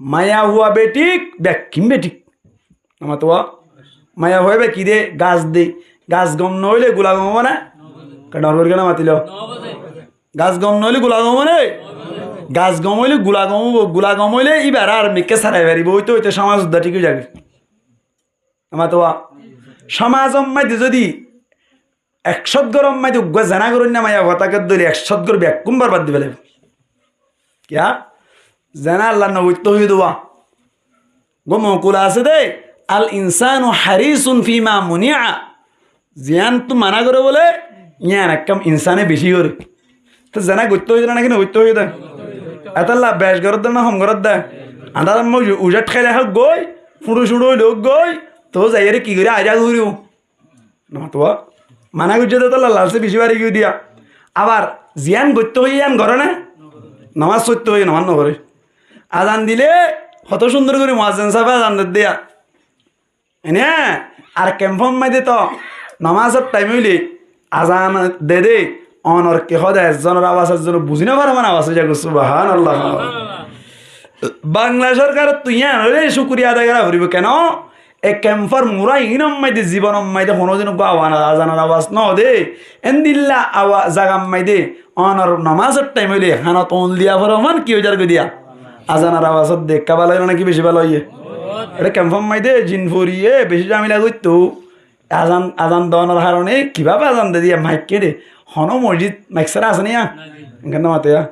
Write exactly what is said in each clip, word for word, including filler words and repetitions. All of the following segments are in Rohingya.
Maiyafua beçík, bekkín beçík. Nomato? Maiyafua bekkín de, gas de. Gas gom noóile gula gom óibo né? Ke dhoóñr gorí kiyá nomatiló? Gas gom noóile gula gom óibo né? Gas gom óile gula gom óibo. Gula gom óile íbaré ar mikká sarai faribó. Óite óite cómaz uddá thík ói zagói. Nomato? Cómazor maze zodi ek cót góror maze uggúa zená gorónna maiyafua táke dóile ek cót gór bekkún borbad di félaibo. Kiyá? Zená Allaye no goitto hoiyé de. Uggúa mokul asé de, "Al insanu harisun fima munia." Ziyánottu maná goré bóle, yían ekkán insáne bicí goré. Te zená goitto hoiyé de náki no goitto hoiyé de? Etálla bec goródde ná hom goródde? Añdárar maze ucát háile hoók goi, fuñço-suñço óile hoók goi, toóu zaiyóre ki gorí aijja goríbo. Nomato? Maná goijjé de etálla lalsé bicí bari giyói diya. Abar ziyán goitto hoiyé yían goré né? Nomás foitto hoiyé nomás noforé. Azan dilé hotó cúndor gorí muazzin sábe azan dedde yá. Ene, ar kemfor maze to nomásor thaim óile azan dede, onor ki hoó de, ezzonor abas ezzone buzí no fare, mane abas ói zagói, subhánallah. Bangla sorkarottú yíanore cúkuriya adai gora foribó. Keno? E kemfor mura inor maze, zibonor maze honódin uggúa awa-, azanor abas no de, endilla awa-, zagar maze onor nomásor thaim óile hanot oñl diya fore, mane ki ói zargói diya? Azanor abas ódde ekká bála óiye náki bicí bála óiye? Ére kemfor maze zin foriye bicí zamela goitto. Azan, azan donor harone kibábe azan de diya maik kéde? Honó mosjid maik sára asé né yá? Engán no mate yá.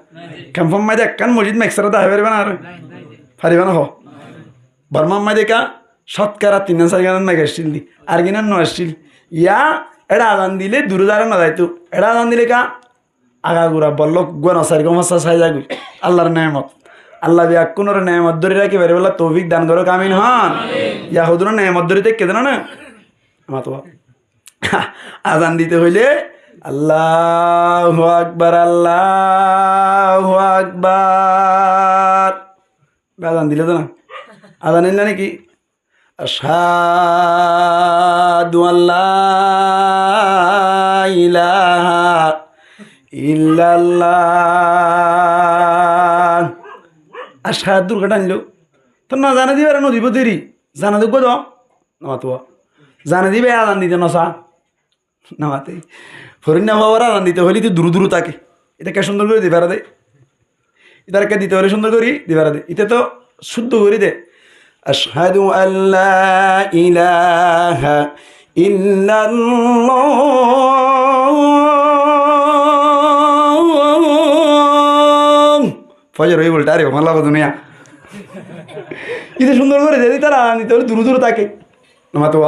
Kemfor maze ekkán mosjid maik sára dahái faribá né aró? Faribá né hoó? Bormar maze ká cótkara tin sair gán maik accíl de, ar gín no accíl. Yá, eçé azan dile dure dare no zaito. Eçé azan dile ká agagura bollók uggúa no sair gán fañs gán sai zagói. Allar neemot. Allah beggúnore neemot dóri rakí faribálla toufik dan gorók, amin hoón. Yá hodún neemot dóri táikke de no né? Mato. Azan dito hoile, Allahu Akbar, Allahu Akbar. Be azan dile to na. Azan dile náki? Ashhadu an la ilaha illallah. Ashhadu dur kata anilo. To no zane dibar no dibo deri. Zane de uggúa do. No mato. Zane dibe azan dito no sa. No mate. Forinna fua bore azan dito hoile to duru duru táke. Ita ke cúndor gorí di fare de. Ita ke dito hoile cúndor gorí di fare de. Ita to cúddor gorí de. Ashhadu an la ilaha illallah. Fojor ói bóle, tare, malla duniya. Ita cúndor gorí de, ita azan dito hoile duru duru táke. No mato.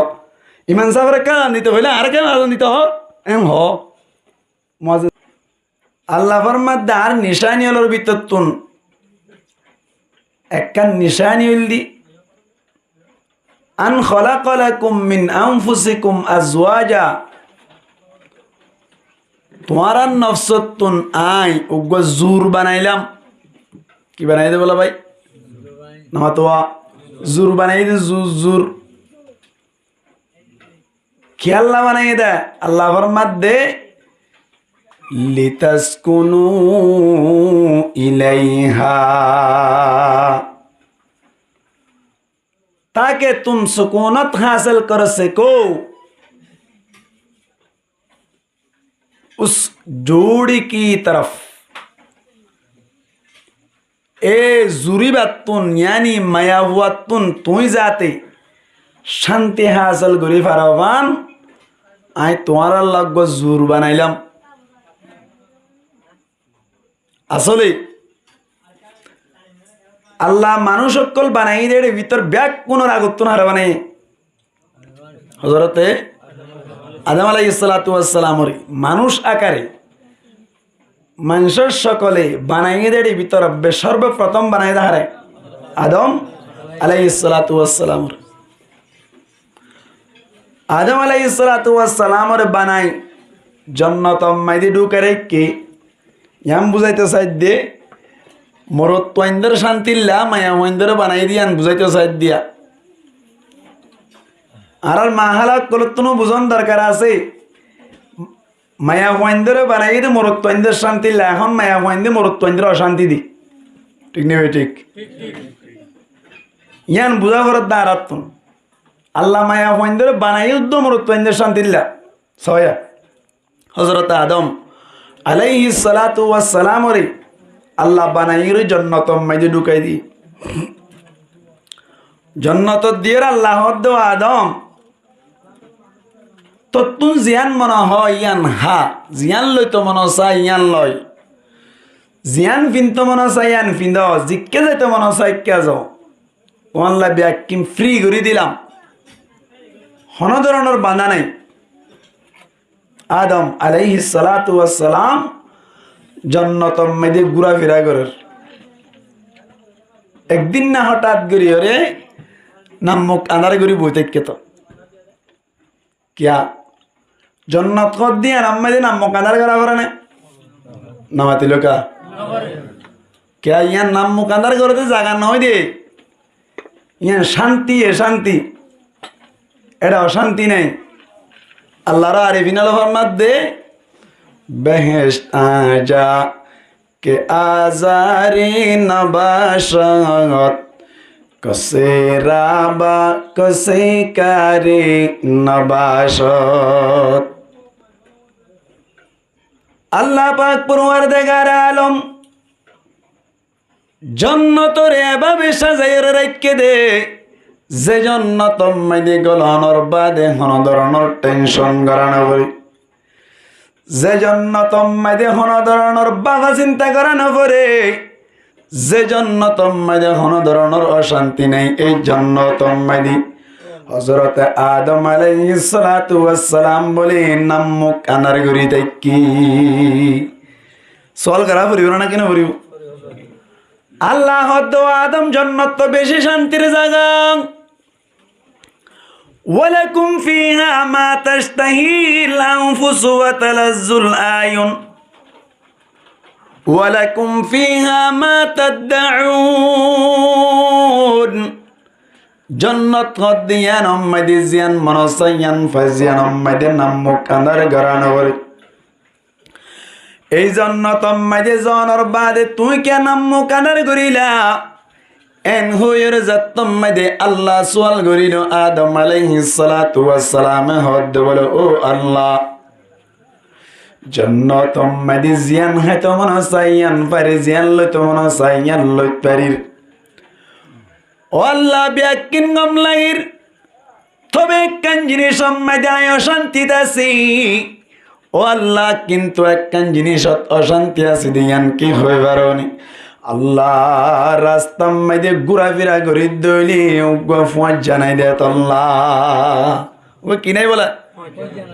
Imam sábore ekkán azan dito hoile arekkán azan dito hoó, em hoó. Muazzin. Allah formar de añár nicáni ólor bútottún ekkán nicáni óilde, an khalaqa lakum min anfusikum azwaja. Tuáñrar nofsottún añí uggúa zur banailam. Ki banai de bola bái? No mato. Zur banai de, zur, zur. Kiyólla banaiye de? Allah formar de, "Litaskunu ilaiha." Táke tum sukunot hásil kor sekó. Us jodi ki taraf. E zuribattún, yani maiyafuattún tuñí zate cánti hásil gorí faro fán, añí tuáñralla uggúa zur banailam. Asóle, Allah manúic ókkol banaiyé dé, ér bútore beggúnor agottún haré banaiyé? Hozorote Adam alaihissalatu wassalamore manúic akare, manúicor cokole banaiyé dé, ér bútore be-, sorboprotom banaiyé dé haré? Adam alaihissalatu wassalamore. Adam alaihissalatu wassalamore banai jonnotor maze dhukai raikké, yián buzaito saidde, morotfuaindor cántilla maiyafuaindore banaiyé dé yián buzaito saidde. Añárar mahala ókkolottuno buzón dorkar asé. Maiyafuaindore banaiyé dé morotfuaindor cántilla, ehón maiyafuainde morotfuaindore ocánti dé. Thík né bethík? Yían buzá foredde añáráttun. Allah maiyafuaindóre banaiyé uddú morotfuaindór cántilla. Sóiya. Hózorot Adom aláihis salátu was salámoré Allah banaiyóre jonnotor maidé dhúkai diyé. Jonnotot diyére Allah hoódde, "Ó Adom, tottún ziyán mone hoó yían há, ziyán loito mone saá yían loó, ziyán fintó mone saá yían findó, zikká zaito mone saá ikká zo. Ó Allah, bekkín frí gorí dilam, honó doronor bandá nái." Adom aláihis salátu was salám jonnotor maidé gúrafira gorér. Ek din na hotát goríyoré nam muk andár gorí boi táikke toó. Kiyá? Jonnot hoódde yíanor maidé nam muk andár gorá foré né? Nomatilóka. Kiyá, yían nam muk andár goródde zaga noóide. Yían cánti, e cánti. Eçé ocánti nái. Allar arifin ókkole formadde, behect añjá ke azari nabacot, kose raba kose kari nabacot. Allah pak Porwardegare alom jonnotoré ebábe sazaiyóre raikké dé, ze jonnotor maidé golonor baade honó doronor théncon gorá noforé, ze jonnotor maidé honó doronor báfa sinta gorá noforé, ze jonnotor maidé honó doronor ocánti nái, éi jonnotor maidé Hózorote Adom aláihis salátu was salám bóli nam muk andár gorí táikke. Sual gorá foribó né, náki noforibó? Allah hoódde, "Ó Adom, jonnot toó bicí cántir zaga. Walakum fiha ma tashtahil anfusu wa talazzul ayun. Walakum fiha ma taddaun." Jonnot hoódde yíanor maidé ziyán mone saá yían fai, ziyánor maidé nam muk andár gorá noforé. Éi jonnotor maidé zonor baade tuñí kiyá nam muk andár goríla? En hoiyóre zettót maidé Allah sual goríl, Adom aláihis salátu was salame hoódde bóle, "Ó Allah, jonnotor maidé ziyán háito mone saá yían farir, ziyán loito mone saá yían loit farir. Ó Allah, bekkín gom lagir. Tobe ekkán jinícor maidé aññí ocántit así. Ó Allah, kintu ekkán jinícot ocánti así dé yían ki hoi faróni?" Allah, rastar maidé gúrafira gorí dóile uggúa fuañijja nái dé tolla. Uggúa ki nái bóla?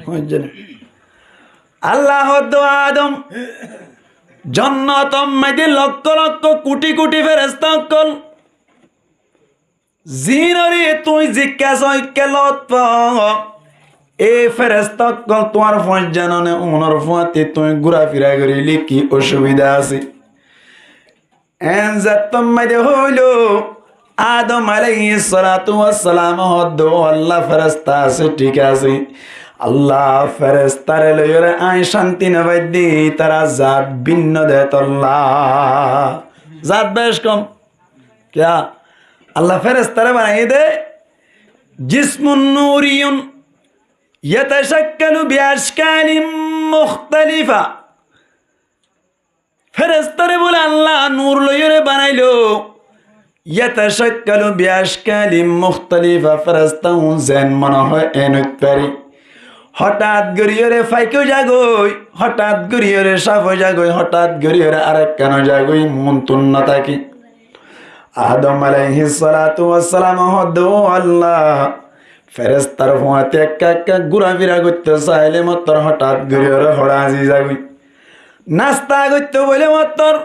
Fuañijja nái. Allah hoódde, "Ó Adom, jonnotor maidé lokkó lokkó kuthí kuthí feresta ókkol, zinoré tuñí zikká soó ikká lot fo, e feresta ókkol tuáñr fuañijja noné, unor fuáñti tuñí gúrafira goríle ki ocubida asé?" En zettót maidé hoóilo, Adom aláihis salátu was salame hoódde, "Ó Allah, feresta asé, thík asé. Allah, ferestaré loiyóre aññí cánti nofaidde, tará zat binno dé tolla." Zat bec kom. Kiyá? Allah ferestaré banaiyé dé jismun nuriyun yatacakkalu bi ackalin mukhtalifa. Ferestaré bóle Allah nur loiyóre banailo. Yatacakkalu bi ackalin mukhtalifa, feresta un zen mone hoó en óit fare. Hotát goríyoré faik ói zagói, hotát goríyoré saf ói zagói, hotát goríyoré arekkán ói zagói, muúntu no táke. Adom aláihis salátu was salame hoódde, "Ó Allah, ferestar fuáñti ekká ekká gúrafira goittóu sailé mottor hotát goríyoré hoçé añzi zagói. Nasta goittóu boilé mottor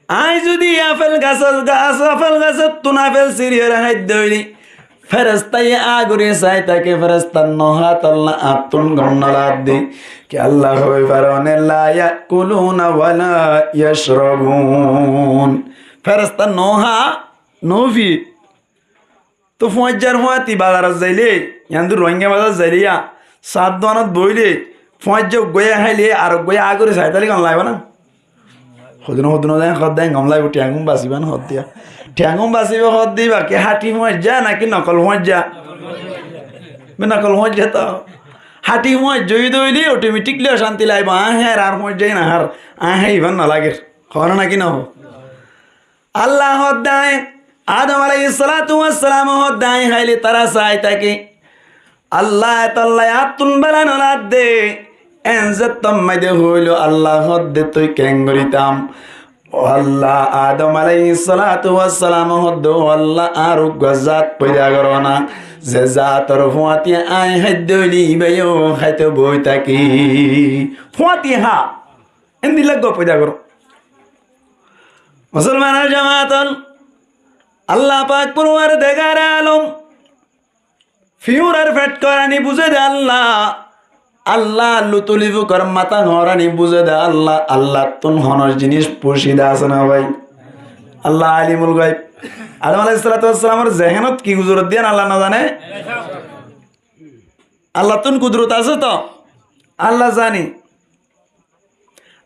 aññí zudi afel gasor, gas, afel gasottún afel siriyóre háidde óile, ferestaye añguri sai táke, ferestar nohá tolla añttún gom noladde." Ki Allah hoi faróne, "La yakuluna wa la yashrabun." Ferestar nohá, nofiye. Tóu fuáñijjar fuáñti bazarot zailé, yíandu Rohingya bazar zailé yá, saá duanot boóile, fuáñijja uggúaye háile, ar uggúaye añguri sai táile gom laibo ná? Hodún hodún zai hoódde gom laibo, thiañ gún basiban hoódde yá. Thiañ ún basibó hoódde íba ki háñti fúañijja náki nokol fúañijja? Be nokol fúañijja toó. Háñti fúañijja ói dóile otometikli ocánti laibó, aññí hér añár fúañijja híin añár, aññí hé ibár noláger. Hoó né náki nohó? Allah hoódde aññí, Adom aláihis salátu wassalam hoódde aññí háile tará saái táki. Allah, etolla añáttun bála noladde. Eén zettót maide hoóilo, Allah hoódde, tui keéngorí tam? Ó Allah, Adom aláihis salátu wassalam hoódde, ó Allah, añár uggúa zaat foida goró na, ze zaator fúañti aññí háidde óile íbayó háito boói táki. Fúañti há, endilla uggúa foida goró. Musolmanor jamaat ól, Allah pak forwardigare alom, fiyúrar feth hoórani buzé dé Allah. Allah lutuli fukor matá hoórani buzé dé Allah. Allattún honó jinis fúcida asé né bái? Allah alimul gaib. Adom aláihis salátu wassalamor zehénot ki guzoré dé yían Allah nozané? Allattún kudurot asé toó? Allah zane.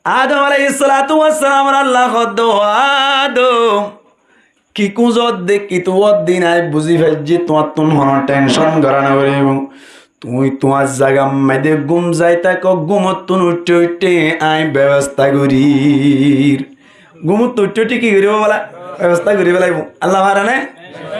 Adom aláihis salátu wassalamore Allah hoódde, ó Adom, ki kúzodde, ki tuwódde, aññí buzí faijjí, tuáñttun honó thencon gorá noforibó. Tuñí tuáñr zagat maide gúm zai táko, gúmottún uiththé uiththé aññí bebosta gorír. Gúmottún uiththé uiththé ki goríbo bóla? Bebosta gorí felaibó. Allah fare né?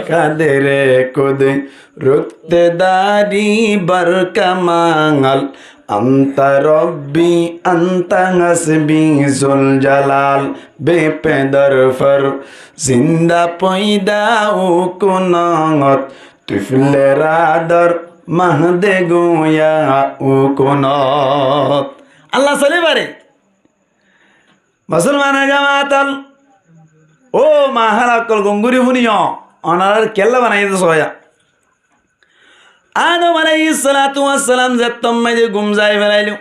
Kadere kudrot dari barkamal, anta Rabbi, anta Hasbi Zul Jalal. Bepedar farzinda foida ó kunot, tiflera dor mah de goya ó kunot. Allah sóli fare. Musolmanor jamaat ól, ó mahála ókkol, gom gorí fúniyo, onorár kiyólla banaiyé dé soóya. Adom aláihis salátu wassalam zettót maide gúm zai felailo,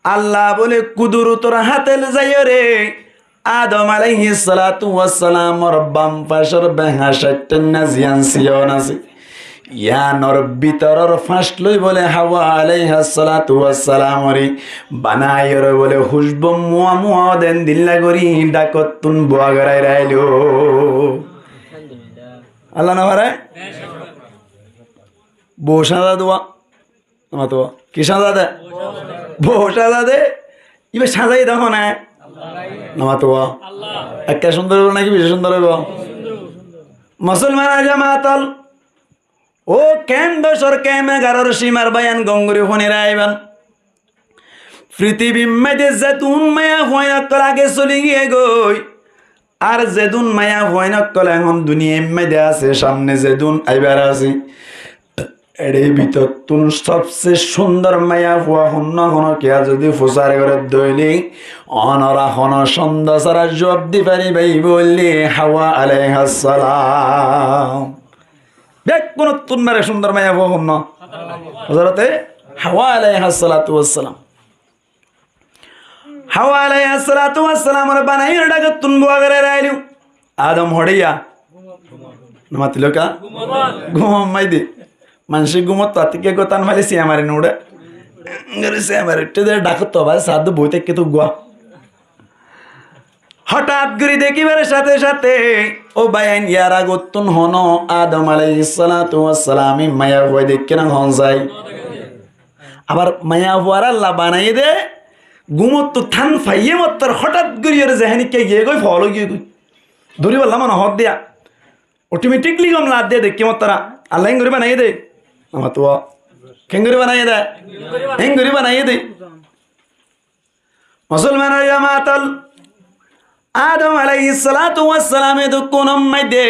Allah bóle kudurotor háte zaiyóre Adom aláihis salátu wassalamor bam facór behañ caittánna ziyán siyón asé, yíanor bútoror fañs loi bóle Hawa aláihas salátu wassalamoré banaiyóre bóle húcbu muwa muwa de endilla gorí dhákottún búa goráilailo. Allah no fare? Bou cáñza dé. Nomato. Ki cáñza dé? Bou cáñza dé. Íba cáñza dé hone? Nomato. Ekká cúndor óibo náki beci cúndor óibo? Musolmanor jamaat ól, ó keén docór, keén egaror címar báiyain, gom gorí fúni raibán. Fitibir maide zedún maiyafuain ókkol age soli giyé goi, ar zedún maiyafuain ókkol ehón duniyair maide asé, samne zedún aibar asé, ére bútottún sobse cúndor maiyafua honnúa honókiya zodi fusár goré dóile, onora honó cónda sára zuab di faribá bóli Hawa aláihas salam. Beggúnottún bára cúndor maiyafua honnúa? Hozorote Hawa aláihas salátu wassalam. Hawa aláihas salátu wassalamoré banaiyóre dhákottún búa goráilailo. Adom hoçé yá? Nomatilóka? Gúmot maide. Maincé gúmot tuáñttú ki gotán faile siya mari nuçé. Engori siya mari uiththé dé dhákot, abar saádde boói táikke tó uggúa. Hotát gorí dekíbar sáte sáte, ó báiyain, yar agottún honó Adom aláihis salátu wassalame maiyafua deikké né, hon sai? Abar maiyafuaré Allah banaiyé dé, gúmottu tán faiyé mottor hotát gorí ar zehánikka giyé goi, fool ói giyé goi. Dóribolla mone hoódde yá. Otometikli gom laadde deikké mottor. Allah héngorí banaiyé dé. Nomato. Kéngorí banaiyé dé? Héngorí banaiyé dé. Musolmanor jamaat ól, Adom aláihis salátu wassalame dúkkun maide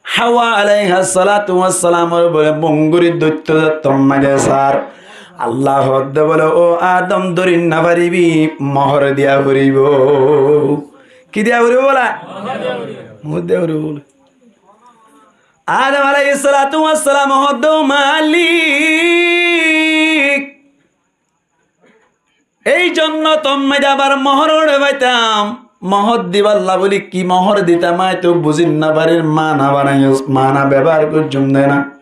Hawa aláihas salátu wassalamoré bóle bonguri dóitto dóitto maide sár. Allah hoódde bóle, ó Adom, dóri nofaribí, mohór diya foribó. Ki diya foribó bóla? Mohór diya foribó bóle. Adom aláihis salátu wassalame hoódde, ó Malik, ei jonnotor maide abar mohór hoçé faitam? Mohór dibálla bóli ki mohór ditam, aññí to buzí nofarir, mana banaiyós, mana bebohár goijjúm dé na.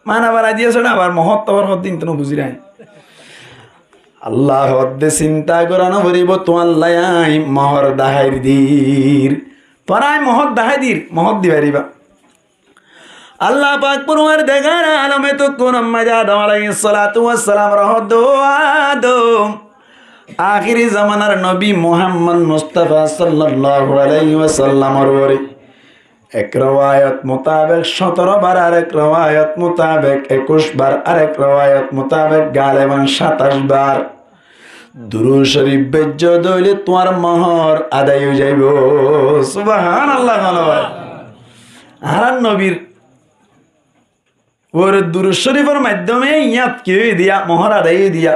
Mana banai diyé sóra, abar mohór tohór hoódde, íntu nobuzír aññí. Allah hoódde, sinta gorá noforibó, tuáñlla aññí mohór daháir dir. Tuáñre añí mohót dahái dir, mohót di faribá. Allah pak forwardigare alome tuáñr maze Adam alaihissalatu wassalamore hoódde, "Ó Adam, ahéri zomanar nobi Muhammod Mustafa sallallahu alaihi wasallamor uore ek rowayot mutabek sótoro bar, arek rowayot mutabek ekuic bar, arek rowayot mutabek galiban sataic bar durud corif foijjó de óile tuáñr mohór adai ói zaibou." Subhanallah, subhanallah. Añárar nobir uore durud corifor maiddome yíañt ki óiye diya, mohór adai óiye diya.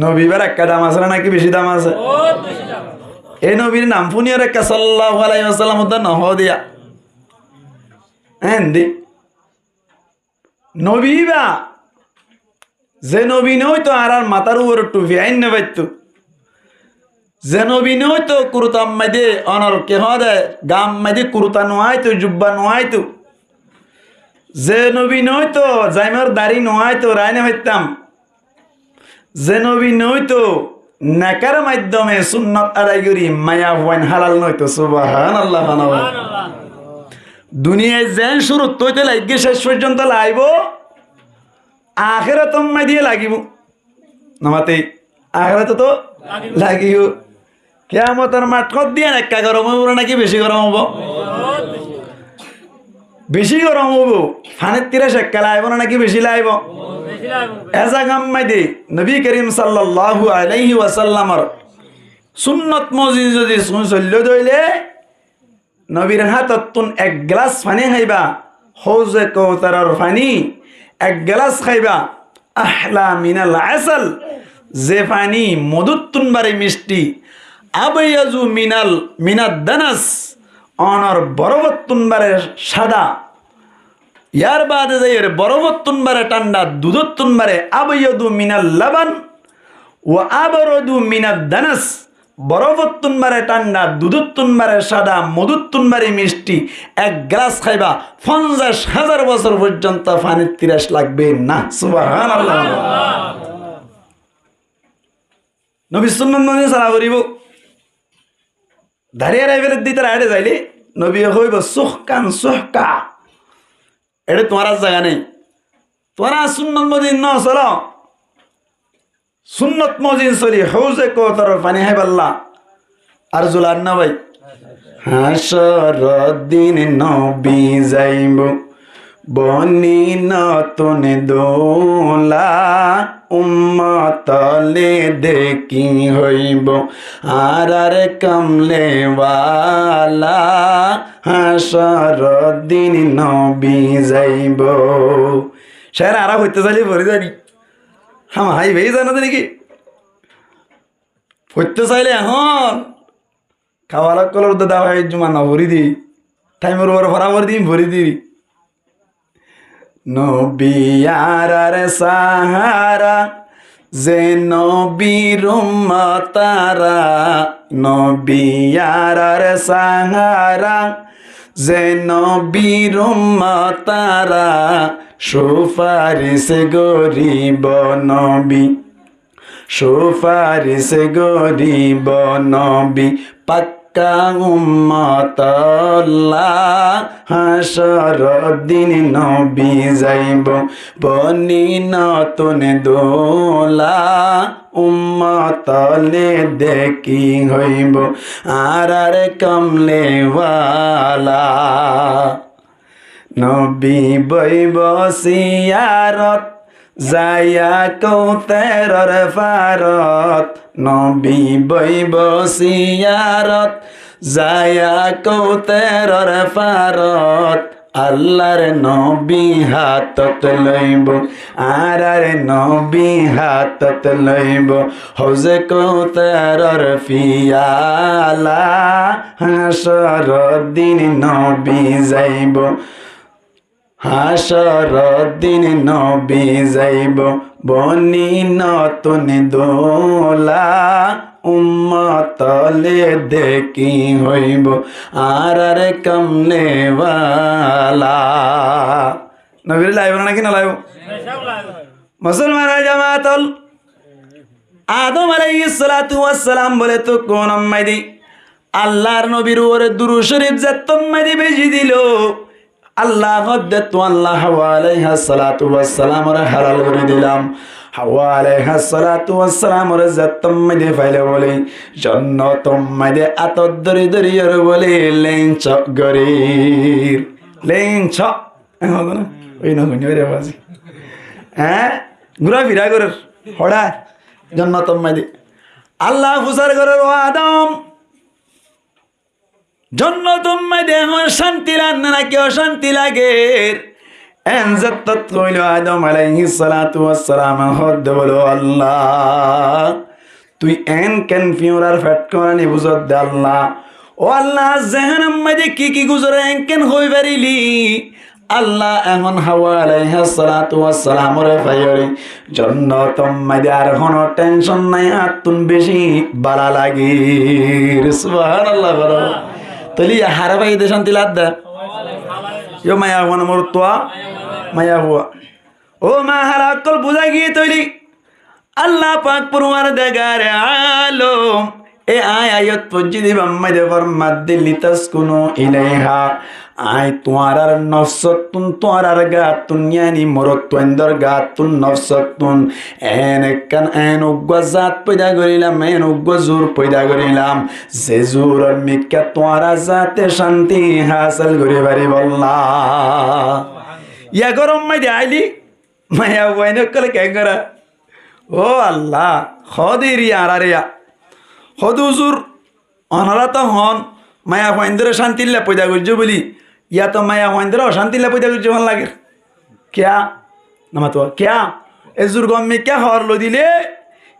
Nobi íbar ekka dam asé né náki beci dam asé? E nobir nam fúniyóre ekka sallallahu alaihi wasallam uddá nohó diya. Endi nobi íba, ze nobi noóito añárar matár uore thufi ain no faittó, ze nobi noóito kurtar maze onor ki hoóde, gar maze kurta no aito, jubba no aito, ze nobi noóito zaimor dari no aito, rai no faittam, ze nobi noóito nekar maiddome sunnot adai gorí maiyafuain halal no óito. Subhanallah, subhanallah. Duniyait zeén cúrut óite laiggé céc foijjonto laibó, ahérator maze diye lagibó. Nomate ahératot lagibó. Kiyamotor mathót diyan ekka gorom óibo né náki beci gorom óibo? Beci gorom óibo. Fanir tirac ekka laibo né náki beci laibo? E zagar maze nobi kerim sallallahu alaihi wasallamor sunnot mozin zodi tuñí soilló de óile, nobir hátottún ek gilas faní háiba, hóuze koutaror faní ek gilas háiba, ahla minal asal, ze faní modúttun bare micthi, abyadu minal, minad danas, onor borofóttun bare sáda. Yar baade zaiyóre borofóttun bare thánda, dudóttun bare, abyadu minal laban, wa abradu minad danas, borofóttun bare thánda, dudóttun bare sáda, modúttun bare micthi, ek gilas háiba, fonzaic házar bosór foijjonto fanir tirac lagbe na. Subhanallah. Nobir sunnot mozin sola foribó. Dari erai félai di tara eçe zaile, nobiye hoibo, "Suhkan, suhka." Eçe tuáñrar zaga nai. Tuáñra sunnot mozin no solo. Sunnot mozin soli hóuze koutaror faní háiballa. Ar zulan na bái? Hácoror din nobi zaibo, boni notun dula, ummot ókkole deki hoibo, añárar Kamle Wala, hácoror din nobi zaibo. Cér añára foittó sailé fori zani? Hámaha ibá zano de niki? Foittó sailé ehón Kawala ókkolor uore dawai juma no fori di. Thaimor uore fora fori di, fori di. Nobi añárar sahara, ze nobir ummot añára. Nobi añárar sahara, ze nobir ummot añára. Sufaric goribo nobi. Sufaric goribo nobi, pakka ummot olla, hácoror din nobi zaibo, boni notun dula, ummot ókkole deki hoibo, añárar Kamle Wala. Nobi boibo siyarot, zaiya koutaror farot. Nobi boibo siyarot, zaiya koutaror farot. Allar nobi hátot loibo, añárar nobi hátot loibo, hóuze koutaror fiyala, hácoror din nobi zaibo. Hácoror din nobi zaibo, boni notun dula, ummot ókkole deki hoibo, añárar Kamle Wala. Nobire laibo na naki no laibo? Musolmanor jamaat ókkol, Adam alaihissalatu wassalam bole tuáñr ummot di Allar nobir uore durud corif zettót maze beci dilo, Allah hoódde, tuáñlla Hawa alaiha salatu wassalamore halal gorí dilam. Hawa alaiha salatu wassalamore zettót maze faile bóle, jonnotót maze átot dóri dóri ore bóle, lenco gorír. Lenco. Ehón no, ói no, ói no, ói no, ói no. Eé? Gúrafira gorér. Hoçé? Jonnotót maze. Allah fusár gorér, ó Adom, jonnotót maze ehón cánti lage né náki ocánti lager? Eén zettót hoilo, Adom alaihis salatu wassalame hoódde bóle, ó Allah, tui eén ken fiñurar feṭ koñrani buzódde Allah. Ó Allah, zehónor maze ki ki guzorer eén ken hoi farili? Allah ehón Hawa alaiha salatu wassalamore faiyóre jonnotót maze ar hono tension nai, añáttun beci bála lagir. Subhanallah bolo. Tóile yá haré faiyé de cánti lagedde? Yó maiyafua no morotfua? Maiyafua. Ó mahala ókkol, buzá giyé tóile. Allah pak forwardegare alom e ayat foijjé de ibá maze formadde, litaskunu ilaiha. Añí tuáñrar nofsottún, tuáñrar gaattún, yáni morotfuaindor gaattún, nofsottún eén ekkán, eén uggúa zat foida gorílam, eén uggúa zur foida gorílam, ze zuror mikká tuáñra zate cánti hásil gorí faribólla. Yá gorom maze aile maiyafuain ókkole keén goré? Ó Allah, hoóde eri añáráre yá. Hoóde huzur, onorá to hoón maiyafuaindóre cántilla foida goijjó buli, yá to maiyafuaindóre ocántilla foida goijjó fán lager. Kiyá? Nomato kiyá? E zur gom mikká hoor loi dile,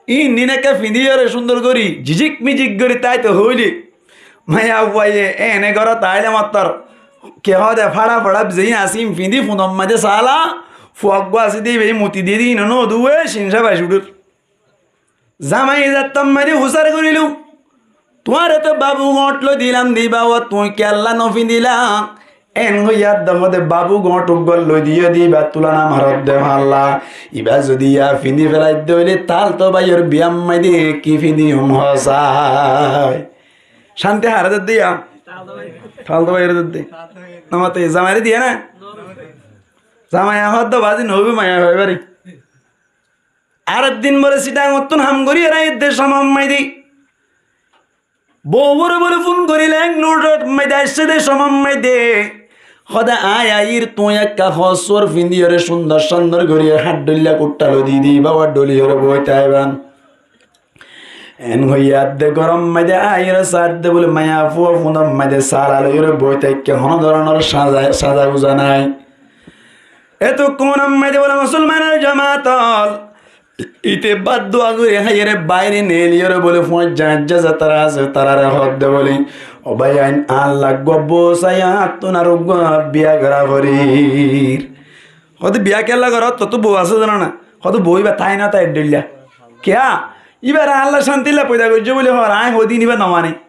íin nín ekká fiñdíyore cúndor gorí, jijik mijik gorí táito hoóile, maiyafuaye eéne górot aáile mottor, ki hoóde, fáça foçá zeéin asé íin fiñdí, funor maze sála, fua uggúa asé de íba muti diyé de íin no duwe, cin sábai cúçor. Zamai zettót maze fusár gorílo, tuáñre to babu goñt loi dilam de íba, tuñí kiyólla no fiñdila? Eén hoiyé de hoóde, babu goñt uggúa loi diyé de íba tulana maródde falla. Íba zodi yá fiñdí felaidde óile, tal to báiyor biyát maze ki fiñdiyum hoó sai? Cánti haré dedde yá? Tal to báiyor dedde. Nomato zamaire diyé na? Zamaiye hoódde bazi noóibo, maiyafuaye bari. Ar ek din bóle Sitangottún ham gorí ere aiyér de somot maze, bouwore bóle fún goríle, ek lótor maze aiccé de somot maze, hoóde, aññí aiyír, tuñí ekká hoor suor fiñdíyore cúndor cúndor goríyore hañçdhoilla kuththá loi di diba, uwá dholiyore boói táiban. Eén hoiyé de góror maze aiyóre saádde bóle maiyafua funor maze sála loiyóre boói táikke, honó dóronor sáza, sáza guza nái. Etukkúnor maze bóle musolmanor jamaat ól, íte bát dua gorí háiyore baáire neeliyóre bóle fuañijja añijja zetará asé taráre hoódde bóle, ó báiyain, añálla uggúa bou sai, añáttun ar uggúa biya gorá forír. Hoóde, biya kiyólla gorór, tottú bou asé zano na? Hoóde, bou íba tái no tái dhoilla. Kiyá? Íbare añálla cántilla foida goijjé bóli hoór, aññí hoóde íba no mane.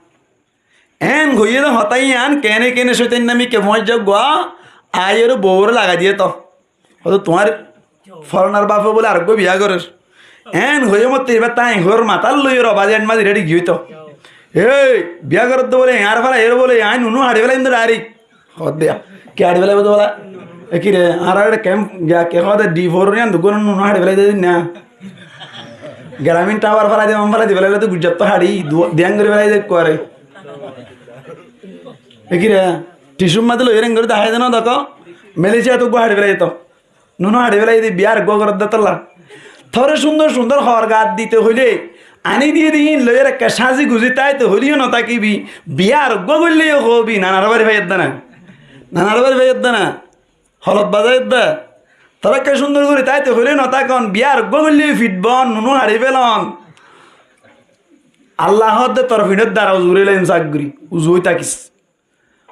Eén hoiyé de hotá yián, keéne keéne cóitan namikká fuañijja uggúa aiyóre bouwore lagai diyé to. Hoóde, tuáñr folanar bafe bóle areggúa biya gorér. Eén hoiyé mottó íba tái hoór matát loiyóre obádi aññí mazí reçi giyói to. Éi, biya gorédde bóle, añár félai, aiyóre bóle, aññí nunú haçi félaiyum de dhairek. Hoódde, ki haçi félaibo de bóla? E ki re, añára eçé kemp giya ke hoóde di four yián duggúa nunú haçi félai de na. Gramín tawar félai de, man félai de, félai de Gujjarattú haçi, du-, diyan gorí félai de ekkuare. E ki re, tisur maze loi reng gorí dahái de no dekó, Malaysiattú uggúa haçi félai de to. Nunú haçi félai de biyar uggúa gorédde tolla. Toré cúndor cúndor hoor gat dite hoilé, aní diyé de híin loiyóre ekká cázi guzi táito hoilé yó no tákibi, biyar uggúa goillé yó hoóbi, nanar bari faiyédde na. Nanar bari faiyédde na. Holot bazaiyédde. Toré ekká cúndor gorí táito hoilé no tákon, biyar uggúa goillé yó fiçbon, nunú haçi félon. Allah hoódde tor fiçór dara uzu gorí laiyum sak gorí, uzu ói tákis.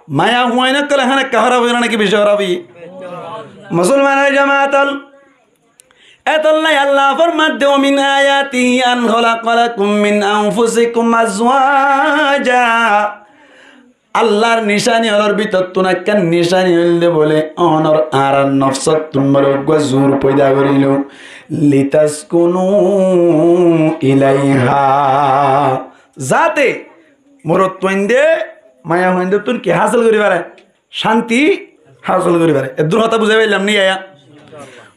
Maiyafuain ókkol ehón ekká hóraf óiye né náki bicí hóraf óiye? Musolmanor jamaat ól, étolla Allah formadde, "Wa min ayatihi an khalaqa lakum min anfusikum azwaja." Allar nicani ólor bútottún ekkán nicani óilde bóle, onor añárar nofsottún bóle uggúa zur foida gorílo, "litaskunu ilaiha." Zate Morotfuainde maiyafuaindottún ki hásil gorí fare? Cánti hásil gorí fare. Eddúr hotá buzái faillám ni yá?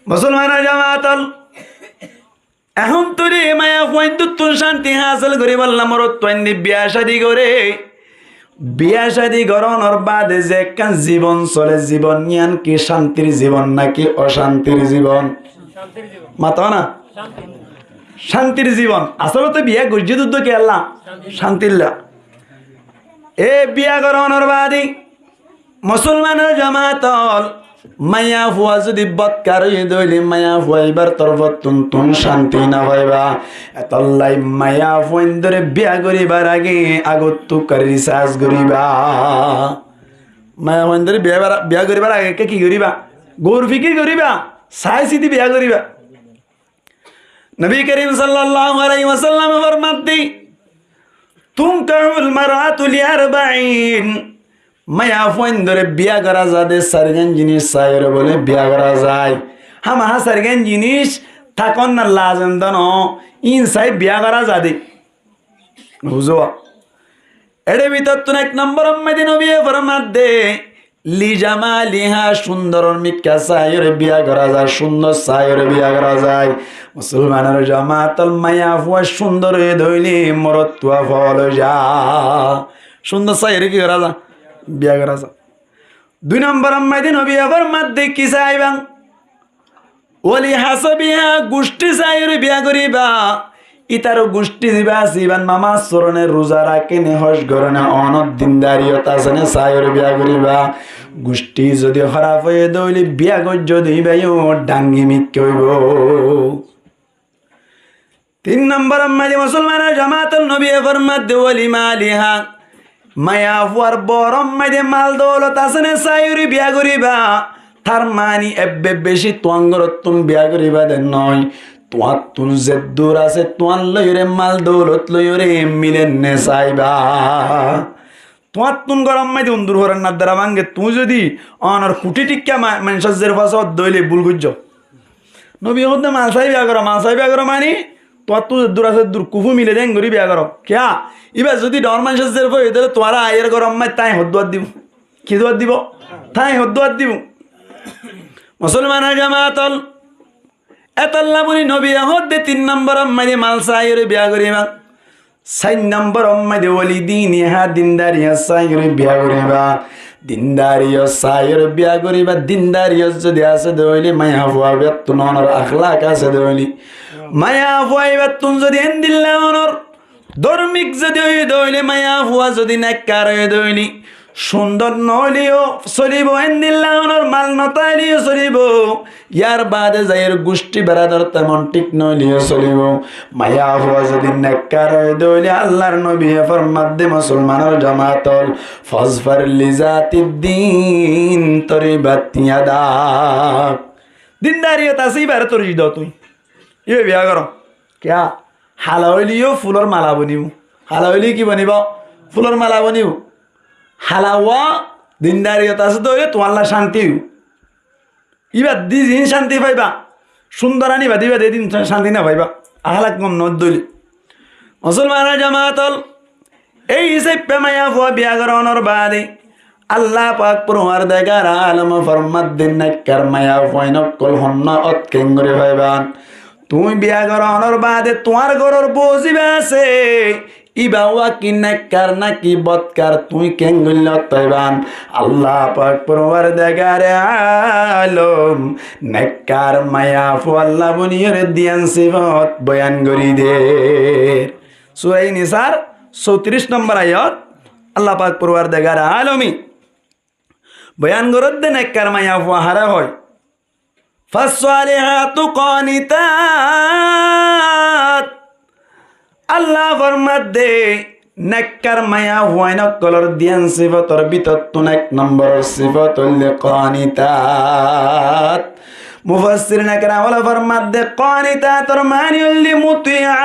Musolmanor jamaat ól, ehón tóile maiyafuaindottún cánti hásil goríbolla morotfuainde biya cádi goré. Biya cádi gorónor baade ze ekkán zibon sole, zibon yían ki cántir zibon náki ocántir zibon? Mató na? Cántir zibon. Asólote biya goijjé de kiyólla? Cántilla. E biya gorónor baade musolmanor jamaat ól, maiyafua zodi botkar óiye de óile maiyafua íbar torfóttun tuñí cánti no faiba. Etollá maiyafuaindóre biya goríbar age agottú kari risas goríba. Maiyafuaindóre biya, biya goríbar age ki goríba? Gour fikir goríba, sai siti biya goríba. Nobi Karim sallallahu alaihi wasallame formadde, "Tunkahul mar'atu li arba'in." Maiyafuaindóre biya gorá za de sairgán jiníc saiyóre bóle biya gorá za. Hámaha sairgán jiníc tákon na lazem de no, íin sai biya gorá za de. Buzó? Ére bútottún ek nombor ot maze nobiye formadde, "Li jamaliha", cúndoror mikká saiyóre biya gorá za, cúndor saiyóre biya gorá za. Musolmanor jamaat ól, maiyafua cúndor óiye de óile morotfua fool ói za. Cúndor saiyóre ki gorá za? Biya gorá za. Dui nombor ot maze nobiye formadde ki saiba? "Wali hasabiha", gucthí saiyóre biya goríba. Ítar gucthí zibá asé, íba namaz foré né, ruza raké né, hóc goré né, onor dindariyot asé né saiyóre biya goríba. Gucthí zodi hóraf óiye de óile biya goijjó de íbayó dhangi mikká óibo. Tin nombor ot maze musolmanor jamaat ól, nobiye formadde, "Wali maliha", maiyafuar bor ot maze mal doulot asé né saiyóre biya goríba. Tar mani ebbe beci tuáñgorottún biya goríba de no, tuáñttún zeddúr asé tuáñr loiyóre mal doulot loiyóre mile né saiba. Tuáñttún góror maze undúr forar ná dara báñge, tuñí zodi onor kuthí thíkka ma-, maincór zerfua sóo de óile búl goijjó. Nobiye hoódde mal sai biya goró, mal sai biya goró mani tuáñttún zeddúr asé eddúr kufu mile de engorí biya goró. Kiyá? Íba zodi dhoóñr maincór zerfua óiye de óile tuáñre aiyér góror maze táñi hoddúar dibo? Ki duar dibo? Táñi hoddúar dibo? Musolmanor jamaat ól, etollá buli nobiye hoódde tin nombor ot maze mal saiyóre biya goríba. Sair nombor ot maze "Wali diniha", dindariyot saiyóre biya goríba. Dindariyot saiyóre biya goríba. Dindariyot zodi asé de óile maiyafua íbattún onor akhlak asé de óile, maiyafua íbattún zodi endilla onor dórmik zodi óiye de óile, maiyafua zodi nekkar óiye de óile, cúndor no óileyó solibo, endilla onor mal no táileyó solibo. Yar baade zaiyóre gucthí beradar temon thík no óileyó solibo. Maiyafua zodi nekkar óiye de óile, Allar nobiye formadde musolmanor jamaat ól, "Fazfar li zati din taribat yadak." Dindariyot asé íbare torji do tuñí. Íba biya goró. Kiyá? Hala óileyó fulor mala bonibo. Hala óileyó ki bonibo? Fulor mala bonibo. Hala uwá dindariyot asé de óile tuáñlla cánti óibo. Íba di ziín cánti faiba, cúndor ani bade íba de din cánti no faiba. Ahlak gom no de óile. Musolmanor jamaat ól, ei hísafe maiyafua biya gorónor baade Allah pak porwardigare alome formadde nekkar maiyafuain ókkol honnúa ot keéngorí faiban? Tuñí biya gorónor baade tuáñr góror bou ziba asé, íba uwá ki nekkar náki bodkar tuñí keéngorí ot faiban? Allah pak porwardigare alom nekkar maiyafualla buniyóre diyan sifot boyan gorí der. Sura Nisar sótiric nombor ayat, Allah pak porwardigare alome boyan gorédde nekkar maiyafua haré hoó. Fassalihatu qanitat. Allah formadde nekkar maiyafuain ókkolor diyan sifotor bútottún ek nomboror sifot óilde qanitat. Mufassirine keram ókkole formadde qanitator mani óilde mutiat.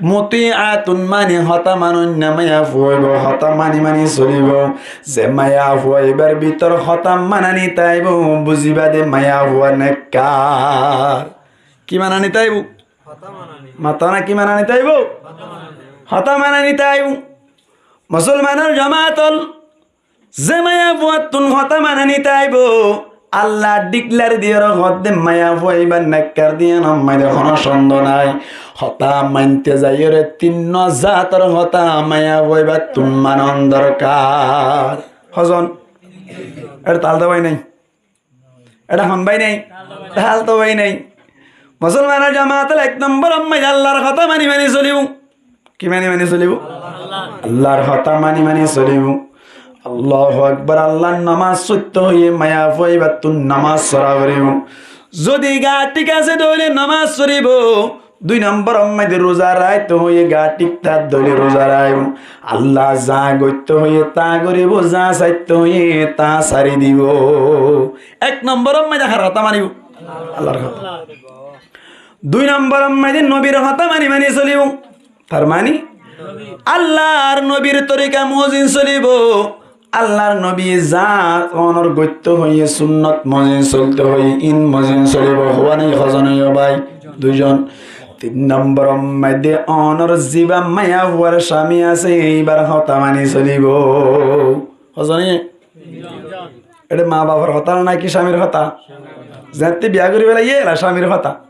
Mutiatun mani hotá manonná maiyafua óibo, hotá mani mani solibo. Ze maiyafua íbar bútor hotá manani táibo, buziba de maiyafua nekkar. Ki manani táibo? Mató na, ki manani táibo? Hotá mananit aibó. Musolmanor jamaat ól, ze maiyafuattún hotá mananit aibó, Allah dhiklar diyóre hoódde maiyafua ibá nekkar de, yíanor maze honó cóndo nái. Hotá mainte zaiyóre tin zator hotá maiyafua ibáttún manon dorkar. Hozon? Eçé tal de bái nái. Eçé hon bái nái? Tal de bái nái. Musolmanor jamaat ól, ek nombor ot maze Allar hotá mani mani solibó. Ki mani mani solibó? Allar hotá mani mani solibó. Allahu Akbar, Allar nomaz foitto hoiyé maiyafua ibáttún nomaz sora foribó. Zodi ga thík asé de óile nomaz foribó. Dui nombor ot maze ruza raitto hoiyé, ga thík táke de óile ruza raibó. Allah za goitto hoiyé ta goribó, za saitto hoiyé ta sari dibó. Ek nombor ot maze har hotá manibó? Allar hotá. Dui nombor ot maze nobir hotá mani mani solibó. Tar mani Allar nobir torika mozin solibó. Allar nobi za onor goitto hoiyé sunnot mozin solto hoiyé, in mozin solibó. Hoó nái hozon óiye bái? Duizon. Tin nombor ot maze onor zibá maiyafuar cami asé, ibár hotá mani solibó. Hozon óiye? Eçé ma bafor hotá naki camir hotá? Zeñtté biya gori felaiyé, ela camir hotá.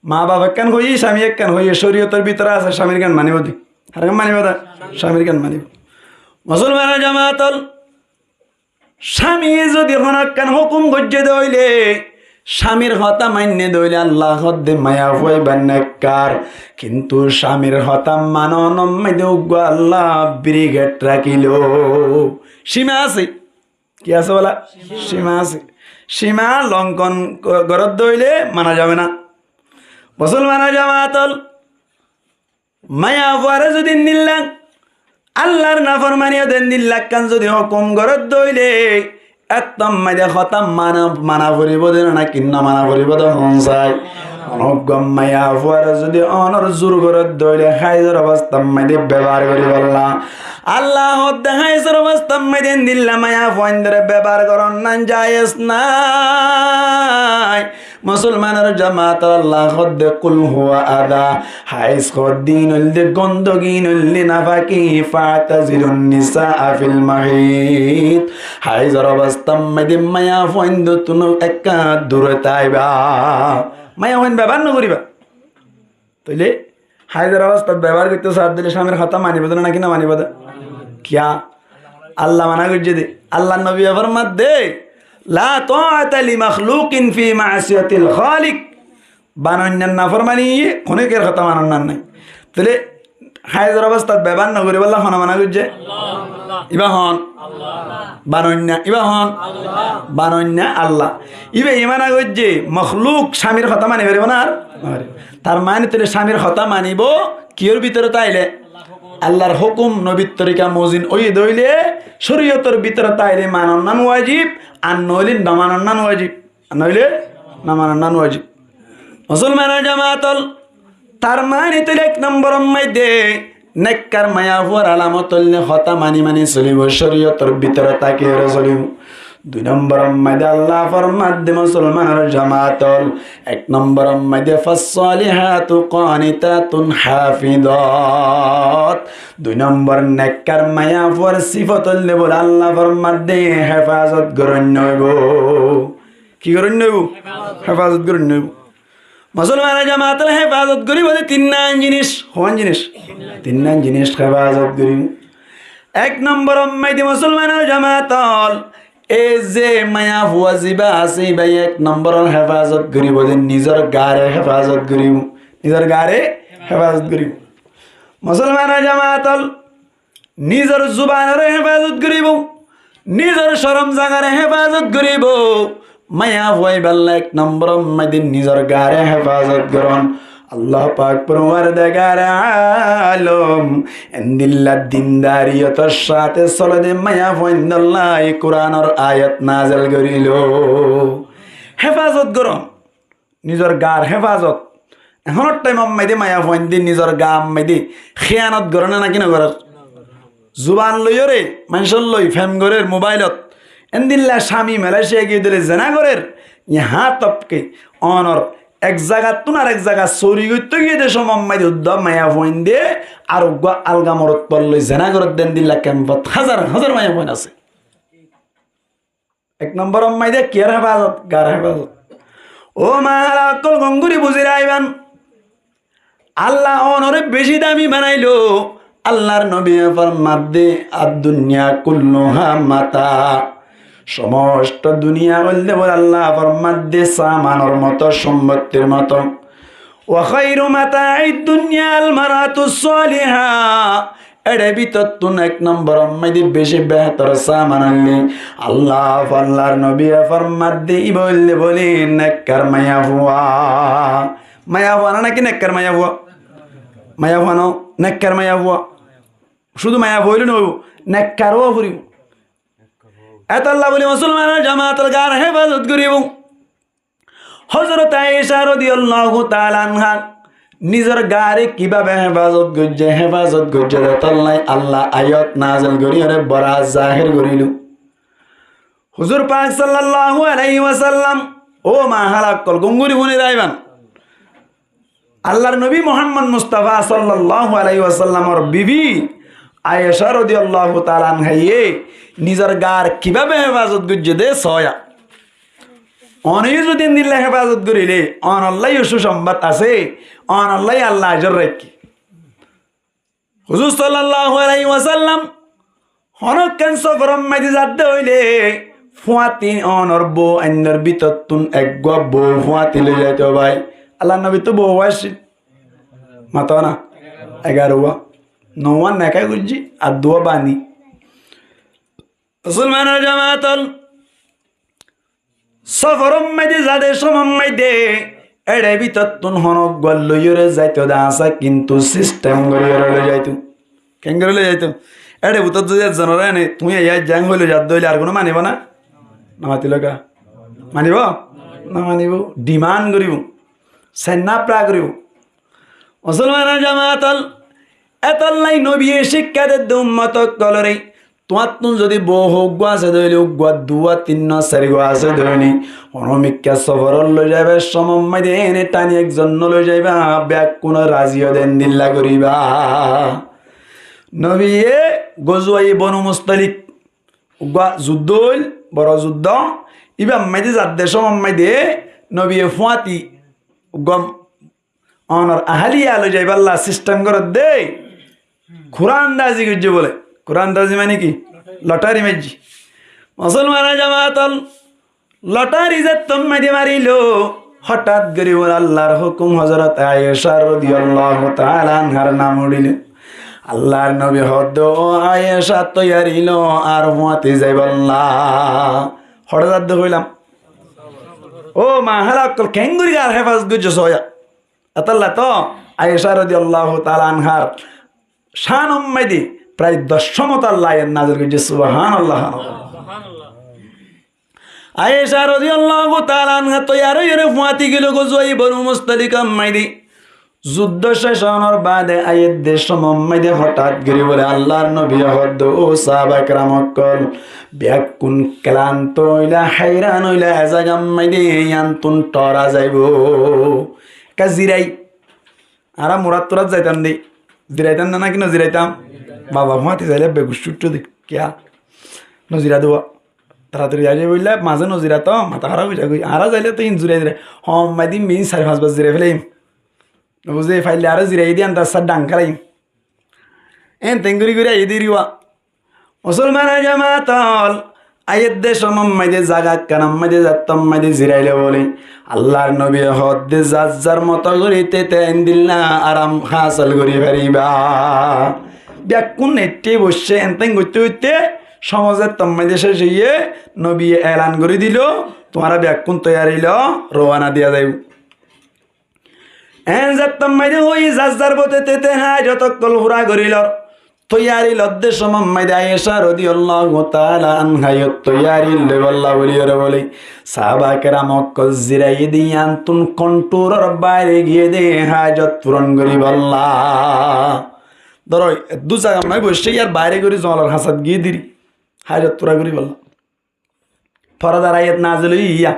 Ma baf ekkán hoiyé, cami ekkán hoiyé, córiyotor bútore asé, camir gán manibó de. Har gán manibó de? Camir gán manibó. Musolmanor jamaat ól, camiye zodi honó ekkán hókum goijjé de óile, camir hotá mainné de óile, Allah hoódde maiyafua ibá nekkar. Kintu camir hotá manonor maze uggwá Allah biriged rakílo. Cima asé. Ki asé bola? Cima asé. Cima lonkon go-, goródde óile mana zaibo na. Musolmanor jamaat ól, maiyafuare zodi endilla Allar naformani ot endilla ekkán zodi hókum goródde óile, ettór maze hotá mana, mana foribó de naki no mana foribó de, hon sai? Honó uggwá maiyafuare zodi onor zur goródde óile, haizor obostar maze bebohar goribolla. Allah hoódde haizor obostar maze endilla maiyafuaindóre bebohar goron nan jaiz nái. Musolmanor jamaat ól, Allah hoódde, "Kul huwa adá." Haiz hoódde iín óilde gondogi, iín óilde nafaki, "Fa'tazilun nisaa fil mahid." Haizor obostar maze maiyafuaindóttún ekká dure táiba. Maiyafuain bebohar no goriba. Tóile haizor obostat bebohar goittó saádde óile camir hotá manibó de naki no manibó de? Kiyá? Allah mana goijjé de. Allar nobiye formadde, "La ta'ata li makhluqin fi ma'siyatil khaliq." Banoinnar naformani, honó ekor hotá manonnan nái. Tóile haizor obostat bebohar no goribolla hone mana goijjé? Ibá hon? Banoinna. Ibá hon? Banoinna Allah. Ibá mana goijjé, makhluk camir hotá mani faribó na ar? Tar mani tóile camir hotá manibó, kiyór bútore táile? Allar hókum, nobir torika mozin óiye de óile, córiyotor bútore táile manonnan wajib, ar noóile no manonnan wajib. Ar noóile no manonnan wajib. Musolmanor jamaat ól, tar mani tóile ek nombor ot maze, nekkar maiyafuar alamot óilde hotá mani mani solibó, córiyotor bútore tákiyóre solibó. Dui nombor ot maze Allah formadde, musolmanor jamaat ól, ek nombor ot maze, "Fassalihatu qanitatun hafizat." Dui nombor nekkar maiyafuar sifot óilde bóle Allah formadde, hefazot goróinna óibo. Ki goróinna óibo? Hefazot goróinna óibo. Musolmanor jamaat ól, hefazot goríbo de tinnán jinis. Hoón jinis? Tinnán jinis hefazot goríbo. Ek nombor ot maze musolmanor jamaat ól, e ze maiyafua zibá asé, ibá ek nombor ot hefazot goríbo de nizor gare hefazot goríbo. Nizor gare hefazot goríbo. Musolmanor jamaat ól, nizor zubanoré hefazot goríbo, nizor corom zagaré hefazot goríbo. Maiyafua ibálla ek nombor ot maze nizor gare hefazot goron. Allah pak porwardegare alom endilla dindariyotor sáte sole de maiyafuaindólla Kuranor ayat nazel gorílo. Hefazot goron. Nizor gar hefazot. Ehónor thaimot maze maiyafuainde nizor gar maze hiyanot gorér né naki no gorér? Zuban loiyóre, maincór loi fem gorér mobailot. Endilla cami Malaysia giyé dóile zena gorér. Yahá tok ke onor ek zagattún arek zagat sóri goittóu giyé dé cómot maidé uggúa maiyafuain dé ar uggúa alga morotfuar loi zená gorédde endilla kempot házar házar maiyafuain asé. Ek nombor ot maidé kiyór hefazot? Gar hefazot. Ó mahála ókkol, gom gorí buzí raibán. Allah onoré bicí dami banailó. Allahr nobiye formadde, "Ad-dunya kulluha mata." Somosto duniya óilde bóle Allah formadde samanor moto, sombottir moto. "Wa khairu mata'i dunya al mar'atu saliha." Éçe bútottún ek nombor ot maidé bicí behétor saman óilde Allah, Allahr nobiye formadde, íba óilde bóle nekkar maiyafua. Maiyafua no náki nekkar maiyafua? Maiyafua no, nekkar maiyafua. Cúdu maiyafua óile no óibo, nekkar ówa foribó. Etolla bóli musolmanor jamaat ókkol, gar hefazot goríbou. Hozrot Aisha rodiyallahu taala anha nizor gare kibábe hefazot goijjé, hefazot goijjé, etolla Allah ayat nazil gorí ore borat zaher gorílo. Huzur pak sallallahu alaihi wasallam, ó mahála ókkol, gom gorí fúni raibán. Allahr nobi Muhammad Mustafa sallallahu alaihi wasallamor bibi Aisha rodiyallahu taala anhaye nizor gar kibábe hefazot goijjé dé sóiya. One yó zodi endilla hefazot goríle, onolla yó cúsombot asé, onolla yó Allah ajor raikké. Huzur sallallahu alaihi wasallam honókkán soforot maidé zadde óile, fúañti onor bou ainnor bútottún eggúa bou fúañti loi zaito bái. Allahr nobir tó bou accíl, mato na, egaruwa. Nouwa neka goijjí, ar duwa bani. Musolmanor jamaat ókkol, soforot maidé zade cómot maidé éçe bútottún honóggua loiyóre zaito de asé, kintu sistem goríyóre loi zaito. Keéngorí loi zaito? Éçe bútot zodi ekzonore ene, tuñí aiyá, aijja hoilé zadde óile ar gunó manibó na? No matiló ká? Manibó? No manibó. Dimand goríbou. Sennapra goríbou. Musolmanor jamaat ókkol, etolla nobiye cíkka dedde ummot ókkolore, tuáñttún zodi bou uggúa asé dé óile, uggúa, duwa, tinnúa, sairgúa asé dé óile, honó mikká soforot loi zaibar cómot maidé ene tani ekzon no loi zaiba, bekkúnore razi óde endilla goríba. Nobiye gozuwaye Bonu Mustalik, uggúa zuddó óil, boro zuddó, íbar maidé zadde cómot maidé nobiye fúañti uggúa onor ahaliya loi zaibálla sistem gorédde, kurandazi goijjé bóle. Kurandazi mani ki? Lothari maijjé. Musolmanor jamaat ókkol, lothari zettót maidé marilo, hotát gorí bóle Allahr hukum, Hozrot Aisha rodiyallahu taala anhar nam uçílo. Allahr nobi hoódde, "Ó Aisha, toiyari lo, ar fúañti zaibálla." Hoçé zadde hoilam? Ó mahála ókkol, keéngorí ar hefazot goijjé sóiya. Etolla to Aisha rodiyallahu taala anhar cánot maidé prai doc cómot Allah ayat nazil goijjé. Subhanallah. Aisha rodiyallahu taala anha toiyar óiyore fúañti gelo gozuwaye Bonu Mustalikor maidé. Zuddó céc ónor baade aiyédde cómot maidé hotát gorí bóle Allahr nobiye hoódde, "Ó sáhaba keram ókkol, bekkún kelanto óila, háiran óila, e zagat maidé yíanttún thora zaibou. Ekká zirai." Añára murat turat zaitam dé. Ziraitám na, náki no ziraitám? Baba, fúañti zailé beguc uiththó dé. Kiyá? No zirá dé wa. Taratari aijjó boilla, mazé no zirá to, mata háraf ói zagói. Añára zailé to in zirai zirai. Hom maidé min sair fañs bar zirai félaiyum. No buzé, faille aró zirai dé, anda sá dhang kélaiyum. Enten gorí gorí aiyé dé riwa. Musolmanor jamaat ókkol, aiyédde cómot maidé zaga ekkánot maidé zattót maidé zirailé bóli, Allahr nobiye hoódde zar zar moto gorí tete endilla aram hásil gorí faribá. Bekkún eitté boiccé, enten goitté goitté cómot zettót maidé céc óiye, nobiye elan gorí dilo, tuáñra bekkún toiyari lo, rowana diya zaibou. En zettót maidé hoói zar zar bote tete hájot ókkol fura gorí lor. Toiyari lodde cómot maidé Aisha rodiyallahu taala anha yó toiyari loibálla bóli ore bóli. Sáhaba keram ókkol ziraiyé dé yíanttún konthóror baire giyé dé hájot furon goríbálla. Dóro, eddúr zaga noi boiccé, yar baire gorí zongolor hañsat giyé dé hájot fura goríbálla. Foradar ayat nazil óiye yían.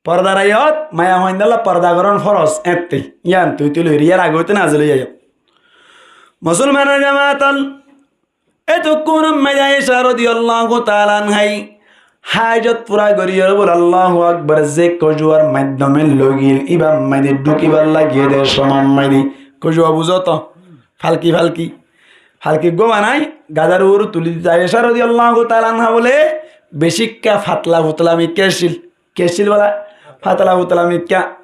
Fordar ayat, maiyafuaindólla forda gorón foros, éñtte. Yían tui tui loir, yíar age óite nazil ói ayat. Musolmanor jamaat ol, étukkúnor maze Aisha rodiyallahu taala anhai hájot fura goríyore bóle, Allahu Akbar, ze kojuwar maiddome logil, íbar maze dhukibálla giyé de somor maze. Kojuwa buzó to? Falki, falki. Falki uggúa banai gadar uore tuli dito. Aisha rodiyallahu taala anha bóle becikká fatla futla mikká accíl. Ki accíl bóla? Fatla futla mikká.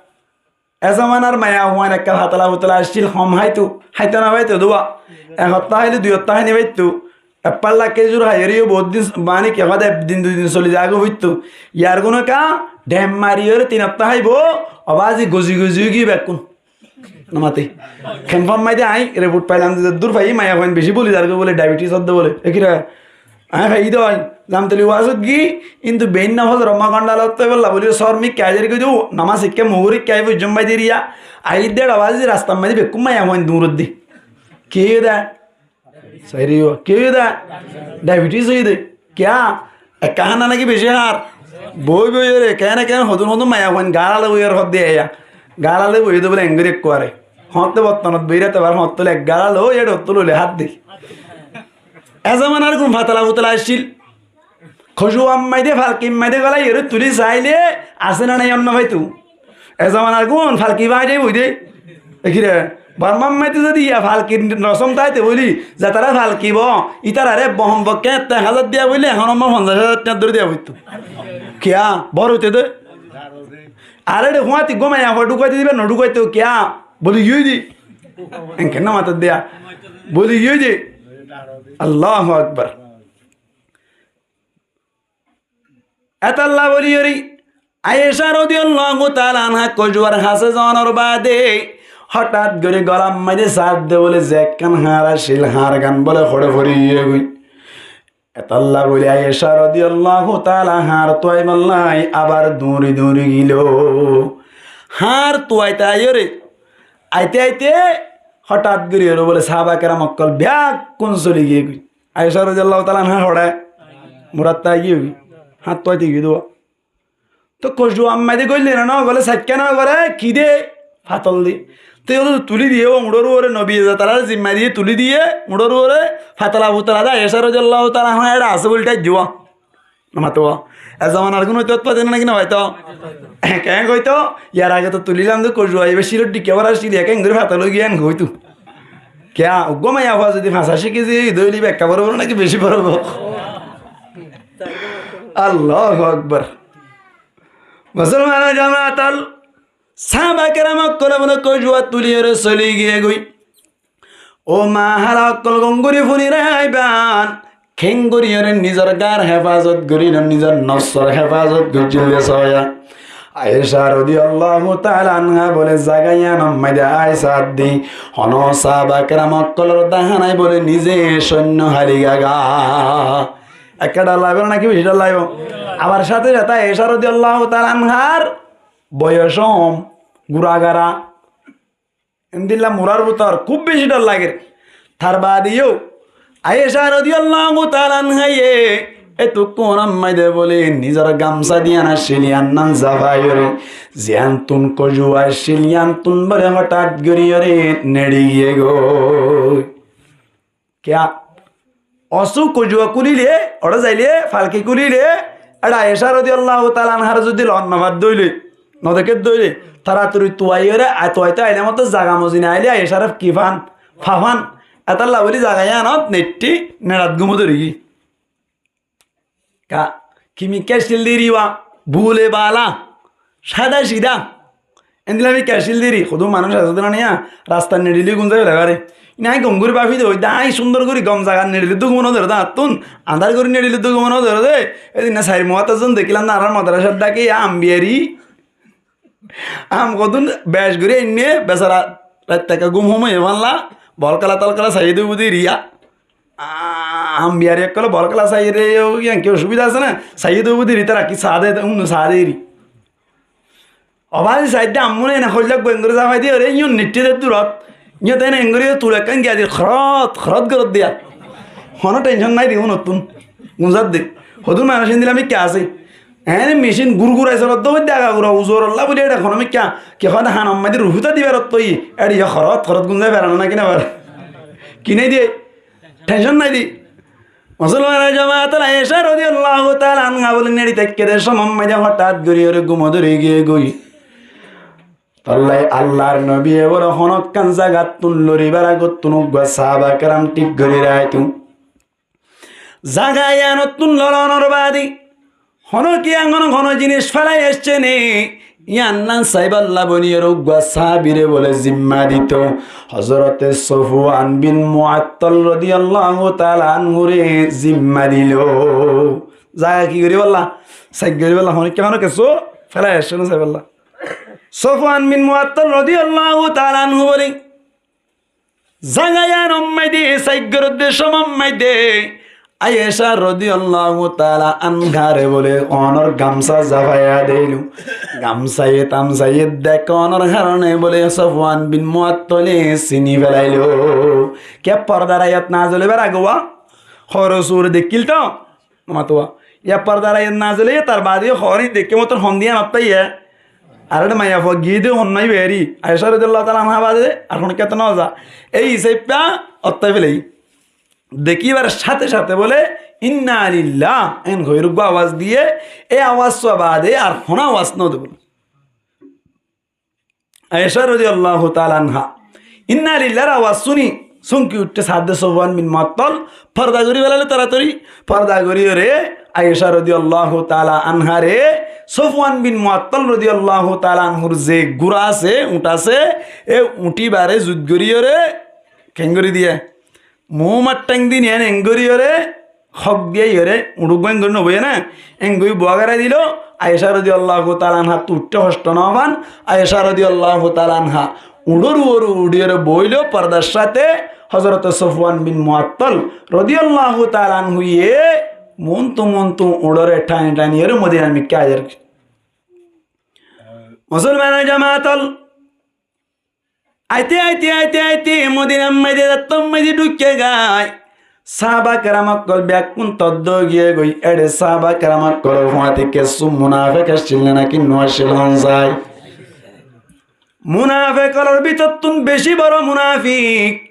E zomanar maiyafuain ekká fatla futla accíl, hom háito, háito no faito dua. Ek hottá háile dui hottá hái no faito. Ek falla kézur háiyore yó bout din, mani ki hoó de, ek din dui din soli zagói foitto. Yar gúne ká, dhep mariyore tin hottá háibo, o bazi gozi gozi ói giyé bekkún. No mate. Kemfor maze añí report failam de, dur fai maiyafuain beci boli zargói bóle, diabetes ódde bóle. E ki re? Añí fai de ói, Zamtoli wazot gi, kintu beínna fozor ma gonda lotte bolla bóli, sor mi kajer goi de, namaz ikká mugori ikká, aibó jombai de riya. Aidde dha bazi rastar maze bekkún maiyafuain duñr de. Ki óiye de? Sairi ó, ki óiye de? Diabetes óiye de. Kiyá? Ekká hána náki beci hár? Boi boi ore, kene kene hodún hodún maiyafuain galale boiyore hoó de yá. Galale boiye de bóle engori ekkuare. Hoóñtte bottonot boiyore tebar hoóñtte loi ek galale ó, yar hoóñtte loi hár de. E zomanar gún fatla futla accíl. Kojuwar maze, falkir maze golaiyore tuli saile asé na nai, hom no faito. E zomanar gún falki bái zaibo de. E ki re, Bormar maze zodi yá falkir rosom táito bóli, zetará falki bo, ítarare bohom bokke ek házar diya bóli, ehón amma fonzaic házar tiañ dóri diya foitto. Kiyá? Boro óite de. Are de fúañti gúa maiyafua dhukaito diba, no dhukaito kiyá? Boli giyói de. Enke no matar de yá. Boli giyói de. Allahu Akbar. Etolla bóli yori, Aisha rodiyallahu taala anha kojuwar hase zonor baade, hothat gori golar maze sar de bóle, ze ekkán hañr accíl, hañr gán bóle hoçé fori giyé goi. Etolla bóli Aisha rodiyallahu taala hañr tuwaibolla abar duñri duñri gilo. Hañr tuwaite aiyore, aite aite hothat gori yori bóle sahaba keram okkol bekkún soli giyé goi. Aisha rodiyallahu taala anha hoçé? Muratta giyé goi. Hañr tuwaite giyé de. To kojuwar maze goille no, no gole, saikka no gore, ki de? Fatol de. To yó tuli diye, o uñçor uore, nobiye zetarare zimma diye tuli diye, uñçor uore fatla futla de, Aisha rodiyallahu taala anha ere asé bóli thaijjo. No mato. E zomanar gún óito, óito faito na náki no faito? Keén hoito, yar age to tulilam de kojuwa, iba cílor dhikka bára cíl, ekká engori fatol ói giyé en hoito. Kiyá, uggúa maiyafua zodi fañs aci kezi ói de óile iba ekka boro óibo náki beci boro óibo? Allahu Akbar. Musolmanor jamaat ol, sahaba keram okkole bóle kojuwa tuliyore soli giyé goi. Ó ma hala okkol, gom gori fúni raiban, keén goriyore nizor gar hefazot goríl, nizor nofsor hefazot goijjíl de soya. Aisha rodiyallahu taala anha bóle, zaga yiánor maze aái saá de, hono sahaba keram okkolor dahánai bóle nize sóinno háli gaga. Ekká dhor laibo náki beci dhor laibo? Abar sáte sáte Aisha rodiyallahu taala anhar boyos hom, gura gara, endilla murar bútore kúb beci dhor lager. Tar baade yó Aisha rodiyallahu taala anhaye etukkúnor maze bóle nizor gamsa diyan accíl, yián nan zafaiyore, ziyántun kojuwa accíl, yiántun bóle hothat goriyore neçi giyé goi. Kiyá? Osu kojuwa kúlile, óre zaile, falki kúlile, ére Aisha rodiyallahu taala anhare zodi lon no fadde óile, no dekédde óile, toratori tuwaiyore, a tuwaito aile mottor zaga mozi no aile Aishare ki fan? Fa fan. Etolla bóli zaga yiánot neçi neçat gúmo dóri giyé. Ka-, ki mikká accíl de ri ba, bule bala, sáda sida. Endilla mikká accíl de ri, hodún manúic asé de na niya, rastat neçile gúm zai félai fare. Ine añí gom gori bafi de, ói de añí cúndor gori gom zagat neçile de gúm no dóre de, añáttun andár gori neçile de gúm no dóre de. Edin na sair muwáttar zon dekílam na, añárar modrasar dháke ya ambiyari. Am hodún bec gori ainne, besara rait táka gúm hom óiye fán la, bol kela tol kela saiyé de budi riya. Ah, ambiyari okkole bol kela saiyé de, yó, yián ki osubida asé na? Saiyé de budi ri, tara ki saá de, unnu saá de ri. Obazi saidde ammúne ene hoillak boi engori zafai diyore, yó neçi de durot. Yó te ene engori tul ekkán giya dir, xorot, xorot gorot diya. Hono tension nai de unottun. Gúm zar de. Hodún manúic endilla mikká asé. Eéne mecin gúrgurai solodde óidde agagura uzurolla buli éçe hono mikká ki hoóde hanor maze rufuta dibar ottói éçe yó horot horot gúnzai fare na, ki no fare? Kinai diye, tension nai de. Musolmanor jamaat, Aisha rodiyallahu taala anha buli néçi táikke de somot maze hotát gorí ore gúm dóri giyé goi. Tollai Allar nobiye buli honokkán zagattún loribar agottún uggúa sahaba keram thík gorí raikto. Zaga yíanottún loronor baade hono ki ehón hono jinis félai aiccé né, yían nan saibálla buli ore uggúa sahabire buli zimma dito. Hozorote Sofwan bin Muattal rodiyallahu taala anhure zimma dilo. Zaga ki goríballa? Saik goríballa, hono ki ehón kessú félai aiccé né saibálla. Sofwan bin Muattal rodiyallahu taala anhu buli zaga yíanor maze saik goródde somot maze Aisha rodiyallahu taala anhare buli onor gamsa zafaiya dilo. Gamsaye tamsaye dekónor harone buli Sofwan bin Muattale sini felailo. Kiyá, pordar ayat nazil óibar age wa? Horo sure dekíl to. Nomatuwa. Yá pordar ayat nazil óiye, tar baade yó hoóri dekké moton hondilla nottáiye. Ar eçe maiyafua giyé de honnái beri. Aisha rodiyallahu taala anha baade ar hono kiyá to noza. Ei hísafe ottái félaiye. Dekíbar sáte sáte bóle, "Inna lillah," en hoiyóre uggúa awaz diyé, e awaz súa baade ar hono awaz no de bóle. Aisha rodiyallahu taala anha inna lillar awaz súni súnki uiththé, saádde Sofwan bin Muattal porda gorí felailé toratori. Porda goríyoré Aisha rodiyallahu taala anhare Sofwan bin Muattal rodiyallahu taala anhur ze gura asé, uñth asé, e uñth íbare zut goríyoré keéngorí diyé, muúmar théng di niyan engorí yóre, hók diyé yóre, uñth uggúa engorí noboiyé ná, engorí buágarai dilo. Aisha rodiyallahu taala anháttu uiththé hoctho nofán. Aisha rodiyallahu taala anha uñthór uore uçíyoré boóilo, pordar sáte Hozorote Sofwan bin Muattal rodiyallahu taala anhuye muúntu muúntu uñthóre thani thaniyóre Modinar mikká aiyér. Musolmanor jamaat ol, aite aite aite aite Modinar maze zattót maze dhuikkegói. Sáhaba keram ókkol beggún toddo giyégói. Éçe sáhaba keram ókkolor fúañti kessú munafek accíl né náki no accíl, hon sai? Munafek ókkolor bútottún bicí boro munafek,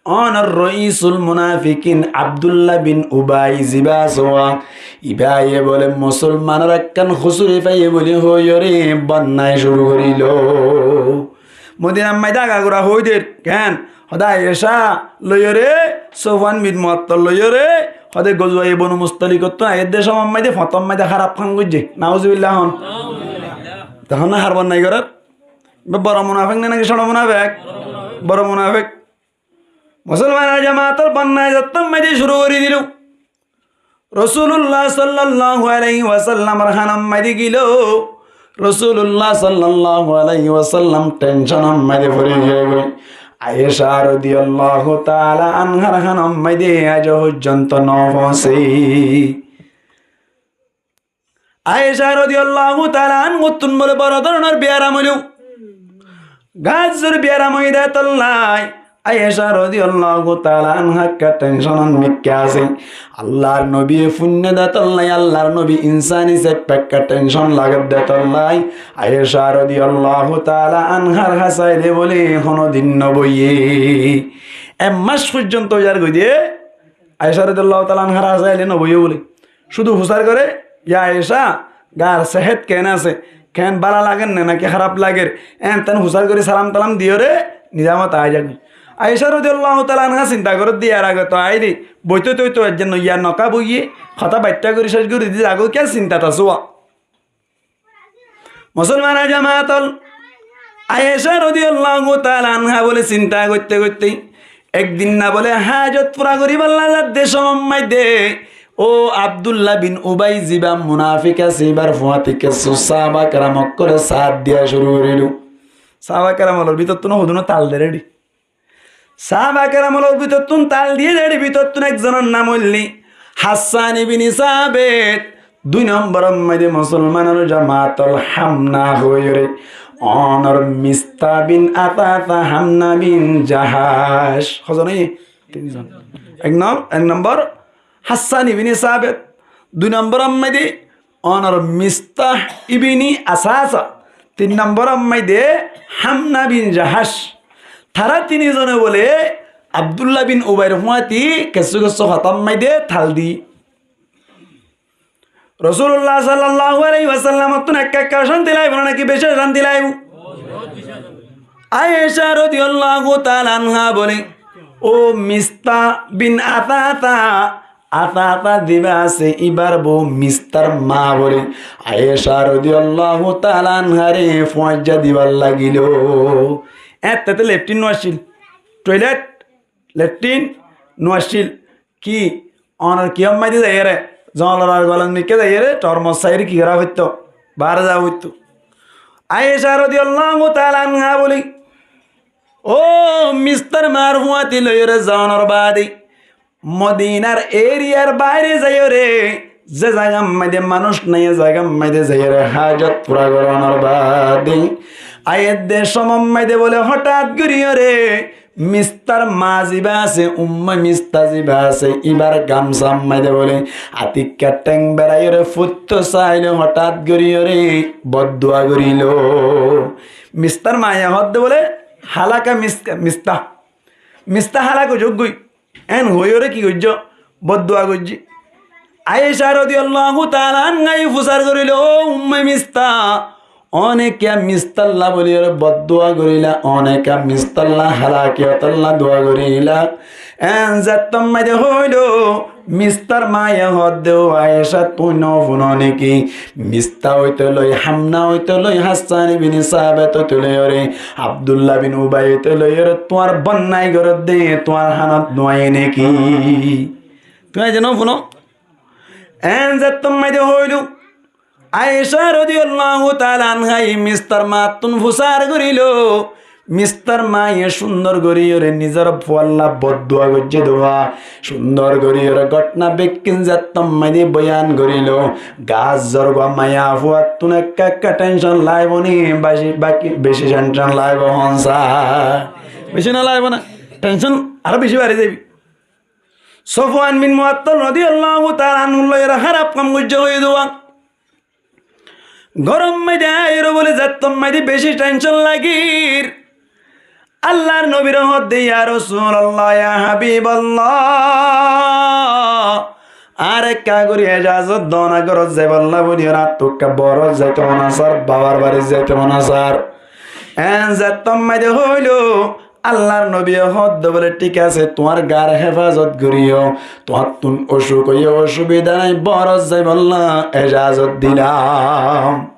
ónor roisul munafikin Abdullah bin Ubai zibá asé, ibáye bóle musolmanor ekkán hosúri faiyé bóli hoiyóre bonnai cúru gorílo. Modinar maze agagura hoóider keén? Hoóde Aisha loiyóre, Sofwan bin Muattal loiyóre, hoóde gozuwaye Bonu Mustalikottún aiyér de somot maze, foñtóm maze háraf ham goijjé. Nauzubillah hon. Tohón hár bonnai gorér? Ibá boro munafek né náki cóñço munafek? Boro munafek. Musolmanor jamaat ol, bonnai zattót maze cúru gorí dilo. Rosulullah sallallahu alaihi wasallamor hánor maze gilo. Rosulullah sallallahu alaihi wasallam thenconor maze fori giyégói. Aisha rodiyallahu taala anhar hánor maze aijjó foijjonto no foóñse. Aisha rodiyallahu taala anhuttún bóle boro dóronor biyaram óilo. Gazzur biyaram óiye de tollai Aisha rodiyallahu taala anha ekká thenconor mikká asé. Allar nobiye fuinno de tollai, Allar nobi insán hísafe ekká thencon lager de tollai Aisha rodiyallahu taala anhar hásai de bóle honodin no boiye. Ek mac foijjonto ói zargói de Aisha rodiyallahu taala anhar hásai de no boiye bóle. Cúdu fusár goré, "Ya Aisha, gaar sehet keén asé? Keén bála lager né náki háraf lager?" Eén teén fusár gorí salam talam diyóre nizamot aái zagói. Aisha rodiyallahu taala anha sinta gorédde, yar age to aái de, boitóu tóitou aijja noya noká boiyé, hotá baiththá gorí céc gorí di zagói, kiyá sintat asé wa. Musolmanor jamaat ol, Aisha rodiyallahu taala anha bóle sinta goitté goitté ek din na bóle hájot fura goríballa zadde somot maze ó Abdullah bin Ubai zibá munafek asé, ibár fúañti kessú sáhaba keram ókkole saát diya cúru gorílo. Sáhaba keram ólor bútottún hodún tal der éçe. Sáhaba keram ólor bútottún tal diyé de éçe bútottún ekzonor nam óilde Hassan ibni Sabet, dui nomboror maze musolmanor jamaat ol Hamna hoiyóre, ónor Mistah bin Asasa, Hamna bin Jahash. Hozon óiye? Tin zon. Ek nom-, ek nombor Hassan ibni Sabet, dui nomboror maze Ónor Mistah ibni Asasa, tin nombor ot maze de Hamna bin Jahash. Tará tin zone bóle Abdullah bin Ubair fúañti kessú kessú hotár maze de tal di. Rosulullah sallallahu alaihi wasallam ottún ekka ekka ocánti laibo na naki beci ocánti laibo? Aisha radiyallahu taala anha bóle, "Ó Mistah bin Asasa, Asasa ziba asé, ibar bou Mistah r ma," bóle Aisha radiyallahu taala anhare fuañijja dibar lagilo. Ette te latrine no accíl, toilet, latrine no accíl. Ki, ónor ki ot maze de zaiyóre, zongolor ar golat mikká zaiyóre, tormos saiyóre ki gorá foittó? Baáre za foittó. Aisha radiyallahu taala anha bóle, "Ó Mistah r ma r fúañti loiyóre zonor baade Modinar eriyar baáre zaiyóre, ze zagar maze de manúic nai, e zagar maze de zaiyóre hajot fura gorónor baade, aiyér de somot maze de bóle hotát goríyore Mistah r ma ziba asé, Umme Mistah ziba asé, ibar gamsar maze de bóle atikka theng beraiyóre foittó sailé hotát goríyore boddua gorílo." Mistah r maye hoódde bóle, "Halaka Mis-, Mistah, Mistah halak ói zagói." Eén hoiyóre ki goijjé? Boddua goijjé. Aisha radiyallahu taala anhá ye fusár gorílo, "Ó Umme Mistah, óne kiyá Mistah lla bóliyóre boddua goríla, óne kiyá Mistah lla halakiyotolla dua goríla?" Eén zettót maze de hoóilo, Mistah r maye hoódde, "Ó Aisha, tuñí no fúno néki? Mistah óite loi, Hamna óite loi, Hassan ibni Sabet óite loiyóre, Abdullah bin Ubay óite loiyóre tuáñr bonnai gorédde, tuáñr hánot no aiyé néki? Tuñí aijja no fúno?" Eén zettót maze de hoóilo, Aisha radiyallahu taala anhá ye Mistah r mattún fusár gorílo, Mistah r maye cúndor goríyore nizor fualla boddua goijjé dé, cúndor goríyore gótna bekkín zettót maze de boyan gorílo. Gaás zorgua maiyafuattún ekka ekka tension laibo né, beci, baki, beci tension laibo hoón sa? Beci no laibo na? Tension aró beci bari zaibo. Sofwan bin Muattal radiyallahu taala anhu loiyóre háraf ham goijjé hoiyé dé. Góror maze de aiyóre bóle zettót maze de beci tension lagir, Allar nobire hoódde, "Ya Rasulallah, ya Habiballah, añáre ekka gorí ejazot do na, górot zaibálla bóli, añáttu ekka bóut zaito mone sar, babar barit zaito mone sar." Eén zettót maze de hoóilo, Allar nobiye hoódde bóle, "Thík asé, tuáñr gaár hefazot goríyo, tuáñttún ocúk óiye ocubida nái, bóut zaibálla ejazot dilam."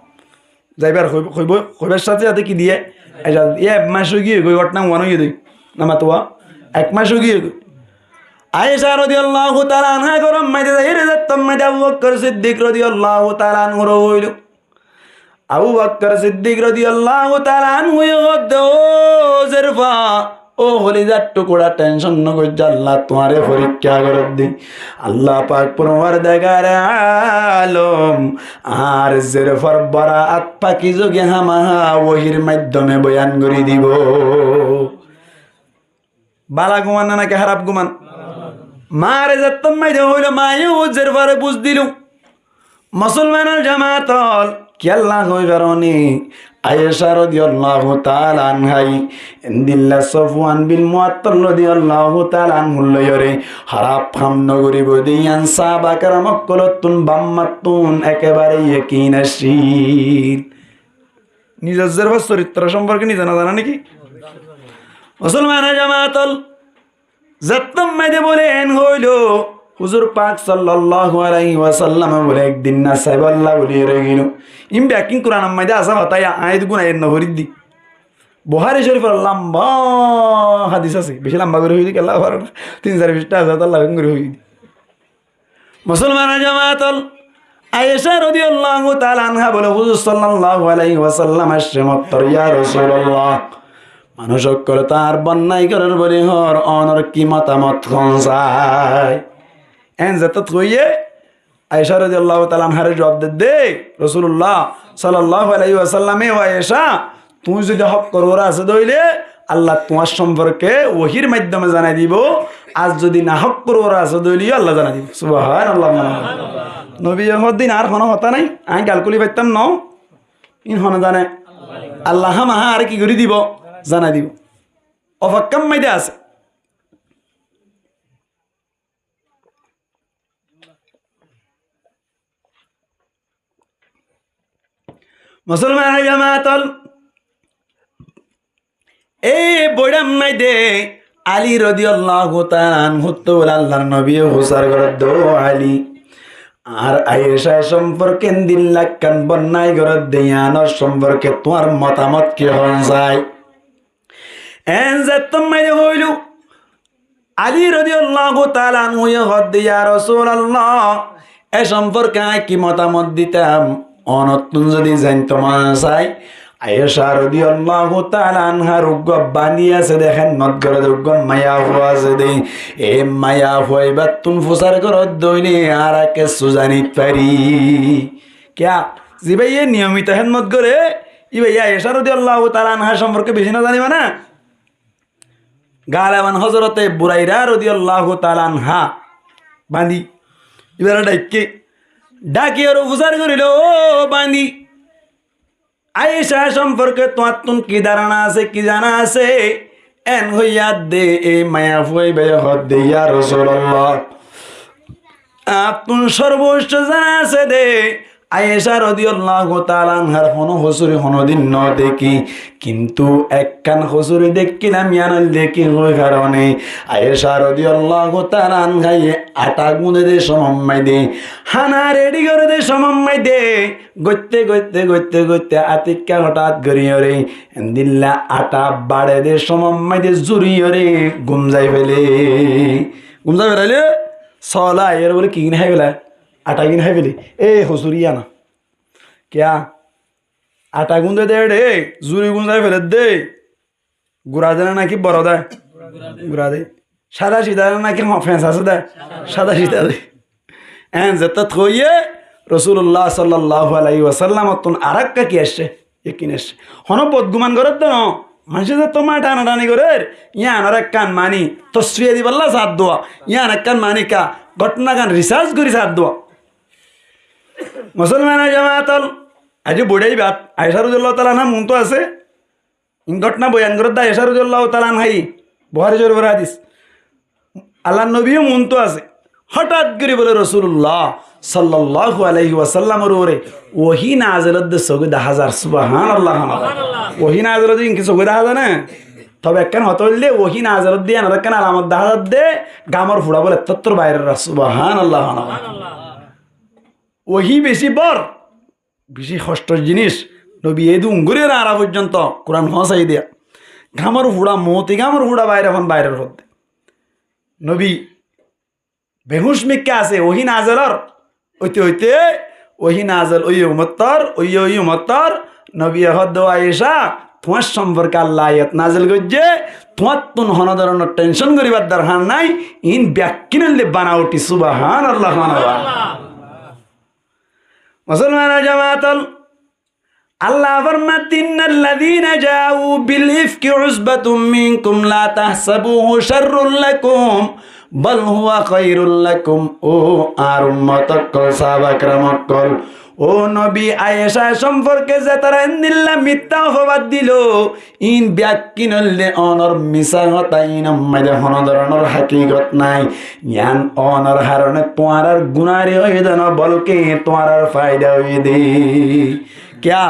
Zaibar hoi-, hoibo-, hoibar sáte sáte ki diye? Ejazot. Iye ek mac ói giyé goi, gótna uán óiye dé. Namatuwa? Ek mac ói giyé goi. Aisha radiyallahu taala anhá góror maze de zaiyóre zettót maze de Abu Bakkar Siddik radiyallahu taala anhure hoóilo. Abu Bakkar Siddik radiyallahu taala anhu ye hoódde, "Ó zerfa, ó holizar thukura, tension no goijjó, Allah tuáñre forikká gorédde." Allah pak forwardegare alom añár zerfar boraat faki zogé hámaha wohir maiddome boyan gorí dibo. Bála guman na naki háraf guman? Maáre zettót maze de hoóilo, maáye ó zerfare buz dilo. Musolmanor jamaat ól, kiyólla hoi faróni? Aisha rodiyallahu taala anhá ye endilla Sofwan bin Muattal rodiyallahu taala anhú loiyóre háraf ham no goríbo dé, yián sáhaba keram ókkolottún bafmattún ekebare yakin accíl. Nizor zerfar corittro somporke nize no zana naki? Musolmanor jamaat ól, zettót maze de bóle eén hoóilo, huzur pak sallallahu alaihi wasallame bóle ek din na saibálla bóli roi giyélo. Iín bekkín Kuranor maze de asé hotá, añí de gunaiyór no foriddi. Buhári Córifor lamba hadis asé, beci lamba gorí hoiyí de kiyólla hoór na, tin sair ficcá asé, tólla bekkún gorí hoiyí de. Musolmanor jamaat ól, Aisha rodiyallahu taala anhá bóle, huzur sallallahu alaihi wasallam aiccé mottor, "Ya Rasulallah, manúic ókkole tañr bonnai gorér bóli hoór, onor ki motamot hoón sai?" Eén zettót hoiyé, Aisha rodiyallahu taala anháre juab dedde, "Rosulullah sallallahu alaihi wasallame, ó Aisha, tuñí zodi hókkor uore asó dé óile, Allah tuáñr somporke wohir maiddome zanai dibo, ar zodi nahókkor uore asó dé óile yó Allah zanai dibo." Subhanallah. Nobiye hoódde añár honó hotá nái, aññí gal kúli faittám noó. Ín hone zane? Allah hámaha añáre ki gorí dibo? Zanai dibo. Ofekkár maze asé. Musolmanor jamaat ol, e boiçár maze Ali rodiyallahu taala anhuttu bóle Allar nobiye fusár gorédde, "Ó Ali, añár Aisha somporke endilla ekkán bonnai gorédde, yíanor somporke tuáñr motamot ki hon sai?" En zettót maze hoóilo, Ali rodiyallahu taala anhuye hoódde, "Ya Rosulallah, e somporke aññí ki motamot ditam? Onottún zodi zainto mone sai, Aisha rodiyallahu taala anhár uggúa bandi asé de, hédmot goré de, uggúa maiyafua asé de, e maiyafua ibáttún fusár goródde óile añára kessú zanit fari." Kiyá? Zibáye niyomito hédmot goré, íbaye Aisha rodiyallahu taala anhár somporke beci no zanibo ná? Galeban Hozorote Buraira rodiyallahu taala anha bandi, ibáre dhaikké, dhaki aró fusár gorílo, "Ó bandi, Aisha somporke tuáñttún ki dárana asé, ki zana asé?" En hoiyé de e maiyafua ibáye hoódde, "Ya Rosulallah, añáttún sorboccó zana asé de, Aisha rodiyallahu taala anhár honó hosúri honódin no dekí, kintu ekkán hosúri dekkílam, yían óilde ki hoi karone, Aisha rodiyallahu taala anhaye aṭa gúnde de somot maze, hána redi goré de somot maze, goitte goitte goitte goitte atikká hoṭat gorí yóre endilla aṭa baçe de somot maze zuri yóre gúm zai féle." Gúm zai félaile, sóola aiyóre bóle ki gín hái féla? Aṭa gín hái féle. E hosúri yían. Kiyá? Aṭa gúnde de éçe, zuri gúm zai féle de. Gura de ná náki boro de? Gura de. Sáda sida de ná náki feñs asé de? Sáda sida de. En zettót hoiyé, Rosulullah sallallahu alaihi wasallamottún arekka ki aiccé? Yakin aiccé. Honó bodguman gorédde no. Maincé zettót maze ṭanaṭani gorér, yíanor ekkán mani tosfiya dibálla saádde. Yían ekkán mani kiyá? Gótnagan risarc gorí saádde. Musolmanor jamaat ol, aijja boiçá ibát Aisha rodiyallahu taala anhá muúntu asé. In gótna boyan gorédde Aisha rodiyallahu taala anhá, Buhári Córifor hádis. Allar nobi yó muúntu asé. Hoṭat gorí bóle Rosulullah sallallahu alaihi wasallamor uore wohi nazel ódde sóge dehá zar. Subhanallah, subhanallah. Wohi nazel ódde inki sóge dehá za né? Tobe ekkán hotá óilde wohi nazel ódde yíanor ekkán alamot dehá zadde, gamor fuça bóle ettottor baire ra. Subhanallah, subhanallah. Wohi beci bor. Beci hoctor jinis, nobiye edún gorí añára foijjonto Kuran foóñsai diya. Gamor fuça, mouti gamor fuça baire fon baire hoódde. Nobi behuc mikká asé, wohi nazel ór. Óite óite wohi nazel óiye umottor, óiye óiye umottor, nobiye hoódde, "Ó Aisha, tuáñr somporke Allah ayat nazel goijjé, tuáñttún honó doronor tension goríbar dorhar nái, in bekkín óilde banauthi." Subhanallah, subhanallah. Musolmanor jamaat ol, Allah formaddé, "إن الذين جاءوا بالإفك عصبة منكم لا تحسبوه شرا لكم بل هو خيرا لكم." Ó añár ummot ókkol, sáhaba keram ókkol, ó nobi, Aisha somporke zetará endilla mittá ofobad dilo, in bekkín óilde onor misá hotá, inor maze honó doronor hakikot nái. Yián onor harone tuáñrar gunári óiye de no, bolke tuáñrar faida óiye de. Kiyá?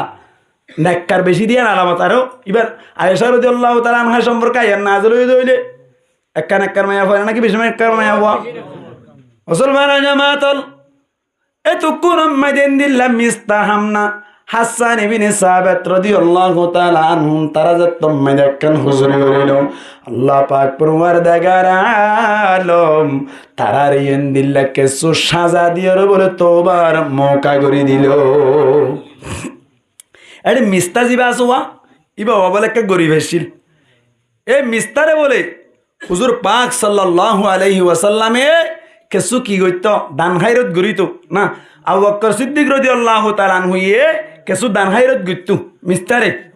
Nekkar beci de yián alamot. Aró ibár Aisha rodiyallahu taala anha somporke ayat nazel óiye de óile ekkán ekkán maiyafua naki beci ekkán maiyafua? Musolmanor jamaat ol, etukkúnor maze endilla mistá ham na. Hassan ibne Sabit rodiyallahu taala anhu, tará zettót maze ekkán hosúri gorílo, Allah pak forwardigare alom taráre endilla kessú saza diyóre bóle toubar mouka gorí dilo. Eçé mistá zibá asé, íba uwá bóle ekká gorib accíl. E mistáre bóle huzur pak sallallahu alaihi wasallame kessú ki goittó, dan háirot goríto na. Abu Bakkor Siddik rodiyallahu taala anhuye kessú dan háirot goittó mistáre.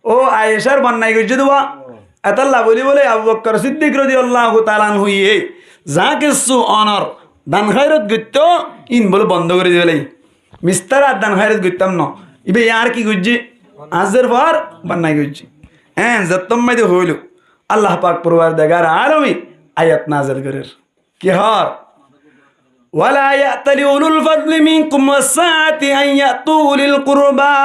Ó Aishar bonnai goijjé de uwá. Etálla bóli bóle Abu Bakkor Siddik rodiyallahu taala anhuye za kessú onor Dan háirot goittó, ín bóle bondó gorí dibálla. Mistare ar dan háirot goittám no. Íba yar ki goijjé? Añzor far bannai goijjé. Eén, zettót maide hoóilo, Allah pak porwardegar alome ayat nazel gorér. Ki hoór? ولا يأتل أولو الفضل منكم والسعة أن يؤتوا أولي القربى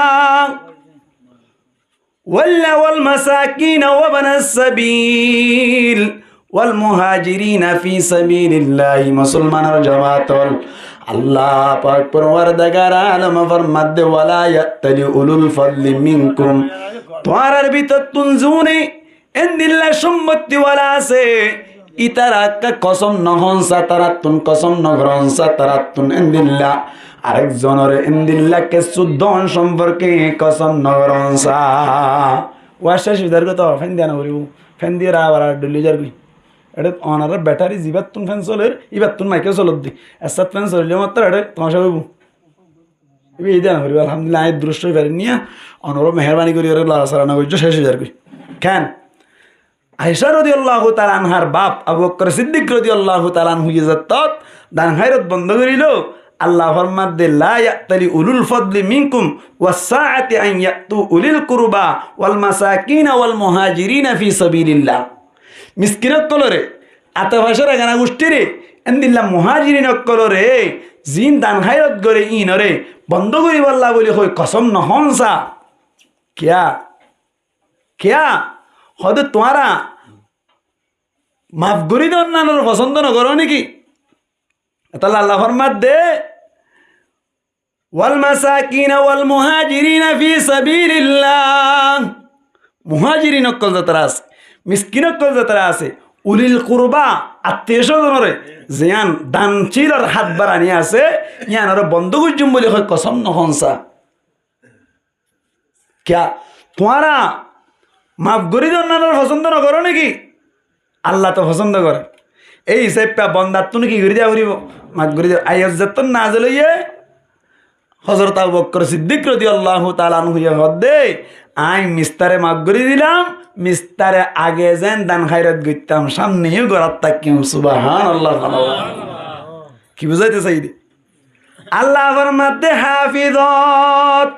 واليتامى والمساكين وابن السبيل والمهاجرين في سبيل الله. Musolmanor jamaat ól, Allah pak porwardegar alome formadde, ولا يأتل أولو الفضل منكم. Tuáñrar bútottún zune endilla sombotti wala asé, ítara ekká kosom no hón sa, tarattún kosom no gorón sa, tarattún endilla arek zonore endilla kessú don somporke kosom no gorón sa. Waz céc ói zargói to, fen diya no foribó, fen diyóre abar ar dhoillói zargói. Eçé onorár betári zibáttun fen solér, íbattun maike solodde. Essát fen solile mattor eçé tamacá óibo. Íba ede no foribó, alhamdulillah, añí durust ói farir niya, onoró meherbani gorí ore lorasora no goijjó, céc ói zargói. Ken? Aisha rodiyallahu taala anhar baf Abu Bokkor Siddik rodiyallahu taala anhu ye zettót dan háirot bondó gorílo, Allah formadde, لا يأتل أولو الفضل منكم والسعة أن يؤتوا أولي القربى والمساكين والمهاجرين في سبيل الله. Miskin ókkolore, ate facar egana guctire, endilla muhajirin ókkolore, ziín dan háirot gore, ínore bondó goríbolla buli hoi kosom no hón sa. Kiyá? Kiyá? Hoóde tuáñra maf gorí de onnanore fosóndo no goró néki? Etolla Allah formadde, والمساكين والمهاجرين في سبيل الله. Muhajirin ókkol zetará asé, miskin ókkol zetará asé, ulil kurba, attiyo sózonore, ziyán dancílor hát barani asé, yíanore bondó goijjum buli hoi kosom no hón sa. Kiyá? Tuáñra maf gorí de onnanore fosóndo no goró néki? Allah to fosóndo gore. Ei hísafe bondattún ki gorí diya foribó? Maf gorí diya. Ayat zettót nazel óiye, Hozrot Abu Bokkor Siddik rodiyallahu taala anhu ye hoódde, añí mistare maf gorí dilam, mistare age zeén dan háirot goittám, sámne yó gorát tákkim. Subhánallah, subhánallah. Ki buzáito saiyí de? Allah formadde, hafizot.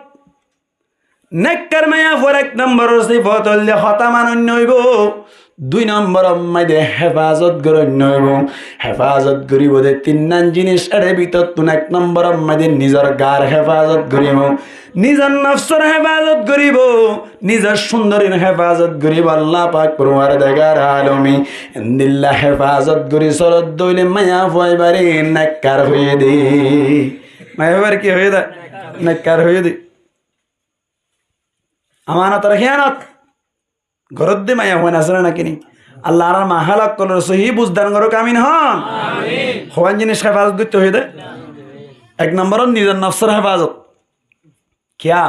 Nekkar maiyafuar ek nombor sifot óilde hotá manoinna óibo, dui nombor ot maide hefazot goróinna óibo. Hefazot goríbo de tinnán jinis, ér bútottún ek nombor ot maide nizor gar hefazot goríbo, nizor nofsor hefazot goríbo, nizor cúndorir hefazot goríbo. Allah pak porwardegar alome endilla hefazot gorí solodde óile maiyafua ibare nekkar hoiyé de. Maiyafua ibare ki hoiyé de? Nekkar hoiyé de. Amanotor hiyanot goródde maiyafuain asé né naki nái? Allah añárar mahála ókkolore sóhi buzdan gorók, amin hoón. Amin. Hoón jinis hefazot goittó hoiyé de? Ek nombor ot nizor nofsor hefazot. Kiyá?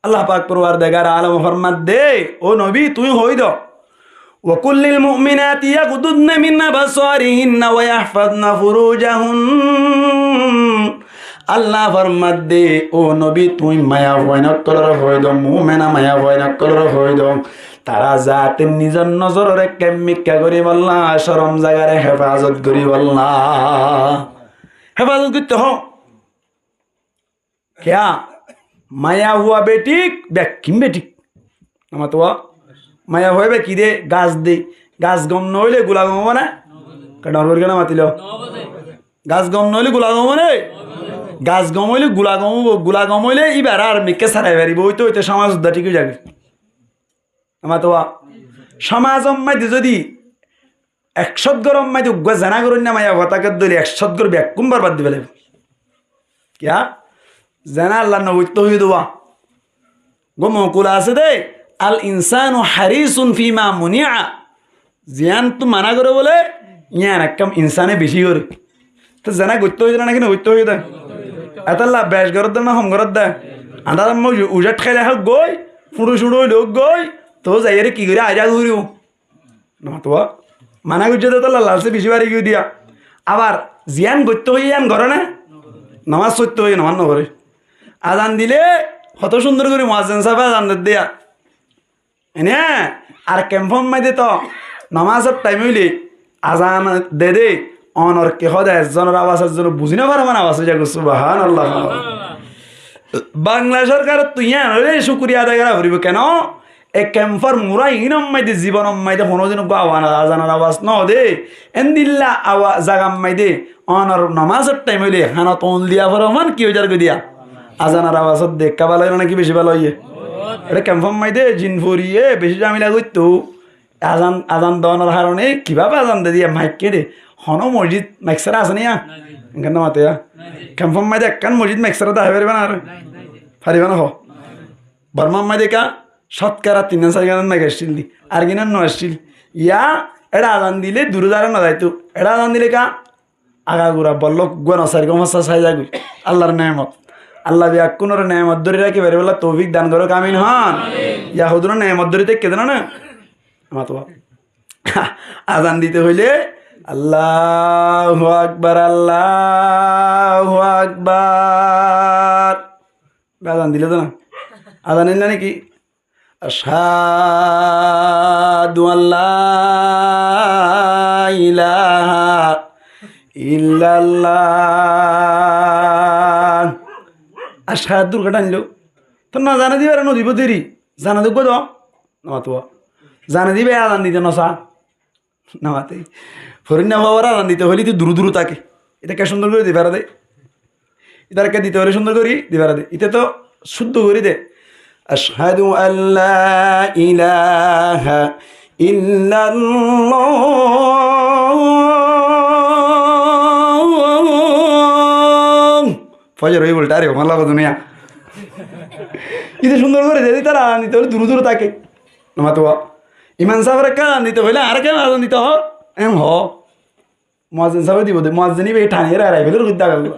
Allah pak porwardegar alome formadde, ó nobi, tuñí hoói do, وقل للمؤمنات يغضضن من أبصارهن ويحفظن فروجهن. Allah formadde, ó nobi, tuñí maiyafuain ókkolore hoói do, mumena maiyafuain ókkolore hoói do, tará zate nizor nozorore kemmikká goríbolla, corom zagare hefazot goríbolla. Hefazot goittó hoó. Kiyá? Maiyafua beçík, bekkín beçík. Namatuwa? Maiyafua bekkí de, gas de. Gas gom noóile gula gom óibo né? Ke dhoñr gorí kiyá no matilo? Gas gom noóile gula gom óibo né? Gas gom óile gula gom óibo, gula gom óile íbaré ar mikká sarai faribó, óite óite somaz uddá thík ói zagói. Amatuwa, somazor maide zodi ek cót góror maide uggúa zena goróinna maiyafua táke dóile ek cót gór bekkún borbad di félaibo. Kiyá? Zena Allah no goittó hoiyé de. Uggúa mokul asé de, الإنسان حريص فيما منع. Ziyántu mana goré bóle, yían ekkán insane bicí goré. Te zena goittó hoiyé de naki no goittó hoiyé de? Etolla bec goródde na hom goródde? Añdárar maze ucát háile hák goi, fuñço-suñço óile hák goi, to zaiyóre ki gorí aijja goríbo? Namatuwa? Mana goijjé de etolla lalsé bicí bari giyói diya. Abar ziyán goittó hoiyé yían goré né? Nomás foittó hoiyé nomás nogoré. Azan dilé hotó cúndor gorí muazzin sábe azan dedde yá. Ene, ar kemfór maze to nomásor thaim óile azan de de, Ónor ki hoó de, ezzonor abas ezzone buzí no fare, mane abas ói zagói. Subhánallah. Bangla sorkarottú yíanore cúkuriya adai gora foribó. Keno? E kempor mura iínor maze zibonor maze honódin uggwá awa-, azanor abas no de. Endilla awa-, zagar maze ónor nomazor thaim óile hanot oñl diya fore, mane ki ói zargói diya? Azanor abas de. Ekká bála óiye né náki beci bála óiye? Ére kempor maze zin foriye beci zamela goittó. Azan, azan donor harone kibábe azan de diya maik kede? Honó mosjid maik sára asé né yá? Nái. Enkán no mate yá? Nái. Kempor maze ekkán mosjid maik sára dahái faribá né aró? Nái, nái. Faribá né hoó? Bormar maze ká cótkara tin hán sair hán maik accíl de. Ar kinan no accíl. Yá, eçe azan dile dure dare no zaito. Eçe azan dile ká agagura bollók uggwá no, sair gom fañs sai zagói. Allar neemot. Allah beggúnore neemot dóri rakí faribálla toufik dan gorouk, amin hon. Yahudúre neemot dóri táikke de no né? Amar tuwa. Azan dito óile, Allahu Akbar, Allahu Akbar. Azan dile de na. Azan óile né ki? Ashhadu an la ilaha illallah. Ashhadu ur gadan lo. Tó no zane de ibáre no dibo deri. Zane de uggwá do. No matuwa. Zane de ibá azan dito no sa. No mate. Forinna fua bore azan dito óile ite duru duru táke. Ite ke cúndor gorí di fare de. Ite ke dito óile cúndor gorí di fare de. Ite to cúddo gorí de. Ashhadu an la ilaha illallah. Fojor ói uldha re, mala ko duniya. Ite cúndor gorí de, ite azan dito óile duru duru táke. No matuwa. Imam sábore ke azan dito óile, añáre ke azan dito hoó? Em hoó. Muazzin sábe dibo de, muazzin ibe thani ere ere félor goddá gel.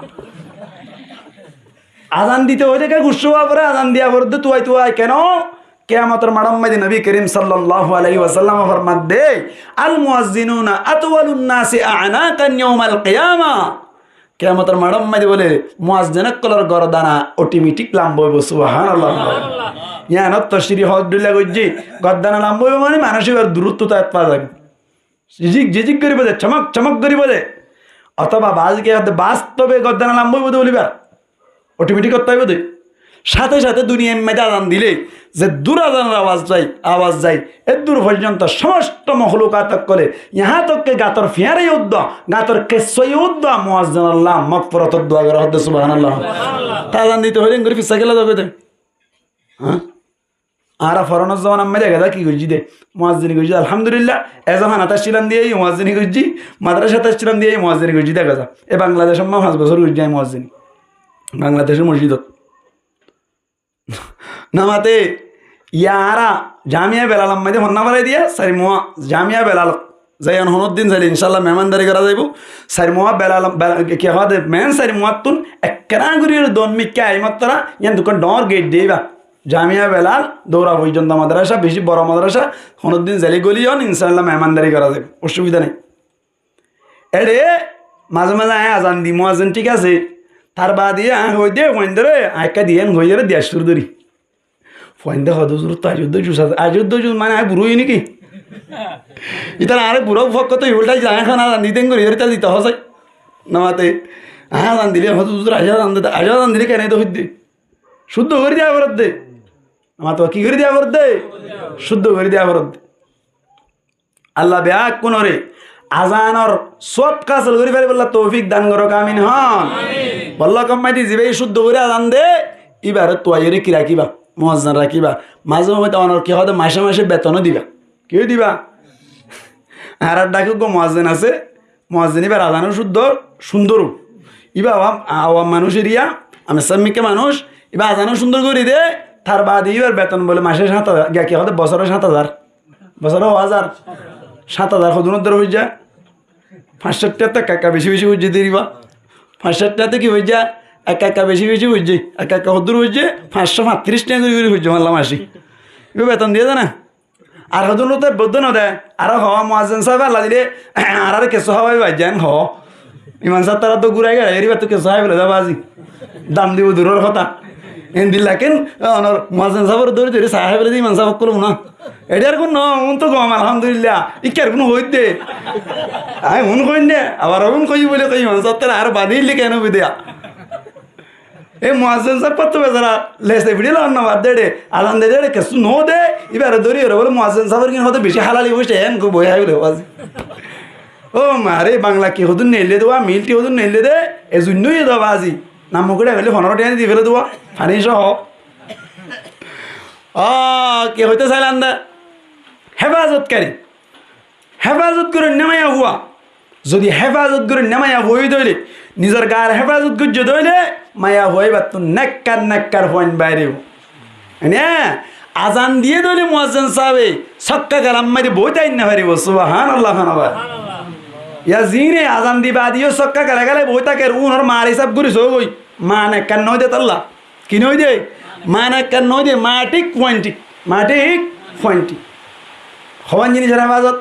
Azan dito óile ke guccá fore, azan diya fore de tuwai tuwai. Keno? Kiyamotor maçor maze Nobi Kerim sallallahu alaihi wasallam formar de, al muazzinuna atwalun nasi a'naqan yawmal qiyamah. Kiyamotor maçor maze bole muazzin ókkolor gordana otometik lamba óibo. Subhánallah. Yián ot tofsiri hoódde dhoilla goijjí, gordana lamba óibo mane manúic ibar duruttu táit fa zaibo. Zizig zizig goríbo de, chomok chomok goríbo de. Otóba baázi ki hoó de, bastobe gordana lamba óibo de bólibar. Otometik ottá óibo de. Sáte sáte duniyair maze azan dile ze dur azanor abas zai, abas zai, e dur foijjonto somosto mohlukat ókkole, yahá tok ke gator fiáñre uddua, gator kessúa uddua, muazzinor lá mogfirotor dua goré hoó de, subhánallah. Subhánallah. Te azan dito óile engorí fissá kiyólla zagói de? Há? Añára foronor zomanar maze dega za ki goijjí de? Muazzini goijjí de, alhamdulillah. Ezofana táiccílam de, muazzini goijjí. Madrasat táiccílam de, muazzini goijjí dega za. E Bangladecót añí fañs bosór goijjí añí muazzini. Bangladecór mosjidot. No mate, yá añára Jamiya Belalor maze fonná forai diya, sair muá Jamiya Belalot zai yián honódin zaile incállah mehmandari gorá zaibo. Sair muá Belal, Belal, ki hoó de, meén sair muáttun ekkerá gorí dóon mikká aiyé mottora, yián dukkán dhoóñr geit de ibá. Jamiya Belal, Doura foijjonto madrasa, beci boro madrasa, honódin zaile goli yián, incállah mehmandari gorá zaibo, osubida nai. Eçe maze maze añí azan di, muazzin thík asé, tar bade añí hoói de fuaindóre, añí ekká diyen hoiyóre diya cúru gorí. Fuainde hoó de, "Huzur, to aijjó de jus asé." Aijjó de jus mane añí burá óiyi né ki? Ítara añáre burá fokkóttu uldha zai, añí hon azan dite gorí, ítara dito hoó sai. No mate. Añí azan dile hoó de, "Huzur, aijjó azan de, aijjó azan dile kene de hoói de." Cúddo gorí diya foré de. No mate, ki gorí diya foré de? Cúddo gorí diya foré de. Allah beggúnore azanor sóab hásil gorí faribálla toufik dan gorouk, amin hon. Amin. Bollók maze zibá cúddo gorí azan de, íbare tuwaiyóre ki rakíba? Muazzin rakíba. Maze maze onor ki hoó de, mace mace beton ó diba. Ki diba? Añárar Dhaka uggwá muazzin asé, muazzin íbar azan ó cúddo, cúndor. Íba awam, awam manúic eriya, amessámmikká manúic, íba azan ó cúndor gorí de, tar bade íbar beton bole mace háñt házar, ki hoó de, bosóre háñt házar. Bosóre hó házar? Háñt házar hodún dóri foijjé? Fañs cót tiyattú ekka ekka beci beci foijjé de íba. Fañs cót tiyattú ki foijjé? Ekka ekka beci beci foijjé. Ekka ekka hoddúr foijjé? Fañs cót fañtiric tiya gorí gorí foijjé, malla maci. Íba beton diye de na? Ar hodún te boddo no de. Aró hoó, muazzin sábe Allah dile, añáre kessú háwaibo aijja, hoó. Imam sáb tará to gúrai gere, eri báttu kessú háwai félai de bazi. Dam dibo duror hotá. Endilla ken, onor muazzin sábore dóri dóri saá félai de imam sáb ókkol una. Eçé ar kún no, un to gom, alhamdulillah. Ikkar kún hoóidde. Añí un hoóinne, abar un hoói bóli hoói imam sáb tar ar badi illi ken hoói deya. E muazzin sáb to besara lese fiçe lon no bad de eçé, azan de de eçé kessú no de, ibare dóri ore bóle muazzin sábor gin hoóde beci halali boice, en ko boi hái bóle bazi. Ó mare, Bangla ki hodún neille de, wa milti hodún neille de, e zuinno iye de bazi. Nam muke dhákile fonero tiañ di fele duwa, faní soho. Ó, ki hoite sailam de? Hefazotkari. Hefazot goróinna maiyafua. Zodi hefazot goróinna maiyafua ói de óile, nizor gar hefazot goijje de óile, maiyafua íbattú nekkar nekkar fuain bairibó. Ene, azan diye de óile muazzin sábe sokka kelam maide boói táinna faribó. Subhanallah, hon abar. Ya zine azan di baade yó sokka kela kela boói táker, unor mar isab gorí sógoi. Ma nekkar noóide tolla. Ki noóide? Ma nekkar noóide, ma thík fuain thík. Ma thík fuain thík. Hoón jinisor hefazot?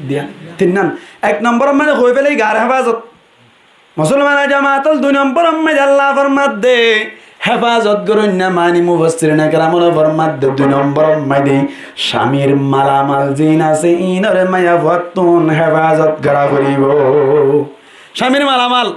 Diyan. Tinnan. Ek nombor or maze hoi félai gar hefazot. Musolman jamaat ol, dui nombor or maze Allah formadde, hefazot goróinna mani mufassirine keramore formadde, dui nombor or maze camir malamal zin asé, inore maiyafuattún hefazot gora foribó. Camir malamal.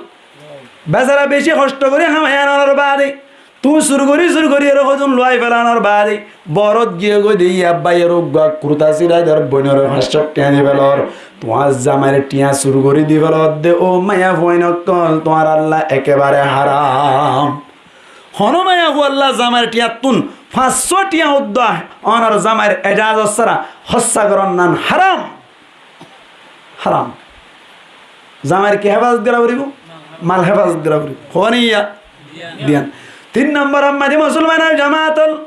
Besara beci hosto gorí hamai anor baade, tuñí sur gorí sur gorí ere hodún luwai felanor baade, borot giyé goi de, iya báiyor uggwá kurta sirai dor, boinore fañs cót tiañ di felor, tuáñr zamair tiañ sur gorí di felor de, ó maiyafuain ókkol, tuáñralla ekebare haram. Hono maiyafualla zamair tiañttún fañs cót tiañ uddúa onor zamair ejazot sára hóssa goron nan haram. Haram. Zamair ki hefazot gora foribó? Mal hefazot gora foribó. Hoóni iya? Diyan. Tin nombor or maze musolman jamaat ol,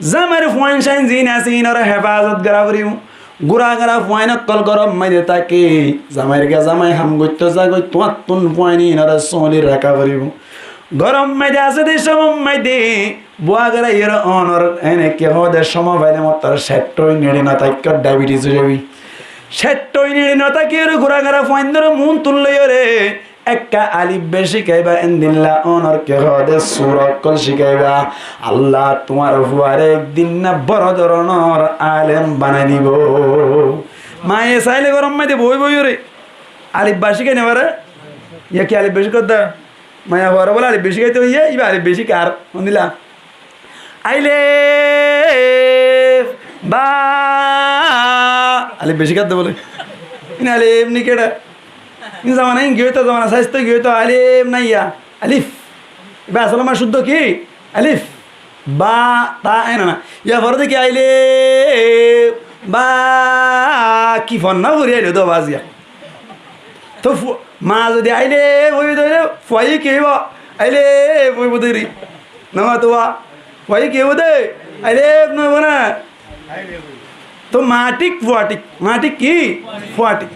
zamair fuain sain zin asé, inore hefazot gora foribó. Gura gura fuain ókkol góror maze táke, zamair ge zamai ham goitto zagoi, tuáñttún fuain inore sóli raka foribó. Góror maze asé de somor maze Bua gora iyóre onor ene ki hoó de, cómo faile mottor cetto iniri no táikko, diabetes ói zabi. Cetto iniri no táki iyóre gura gora fuaindóre muúntu loiyóre ekka alif be cíkaiba, endilla onor ki hoó de sura ókkol cíkaiba. Allah tuáñr fuare ek din na boro doronor alem banai dibo. Maye saile góror maze boói boóiyore alif ba cíkai no fare. Iya ki alif ba cíkar de? Maiyafuare bóle alif be cíkaito hoiye, iba alif be cíkar. Hondilla? Alif, ba. Alif be cíkar de bóle. Ín alif ni keçe? Ín zamana ín giyói to, zamana saiz to giyói to, alif naiya. Alif. Iba asol ma cúddo ki? Alif. Ba, ta, en na. Iya fore de ki alif, ba, ki fonna fori ailo de baziya. To fu-, ma zodi alif óibo de óile, fuaye ki óibo? Alif óibo de ri. Noma tuwa. Fuaye ki óibo de? Alif no óibo na. To ma thík, fua thík. Ma thík ki? Fua thík.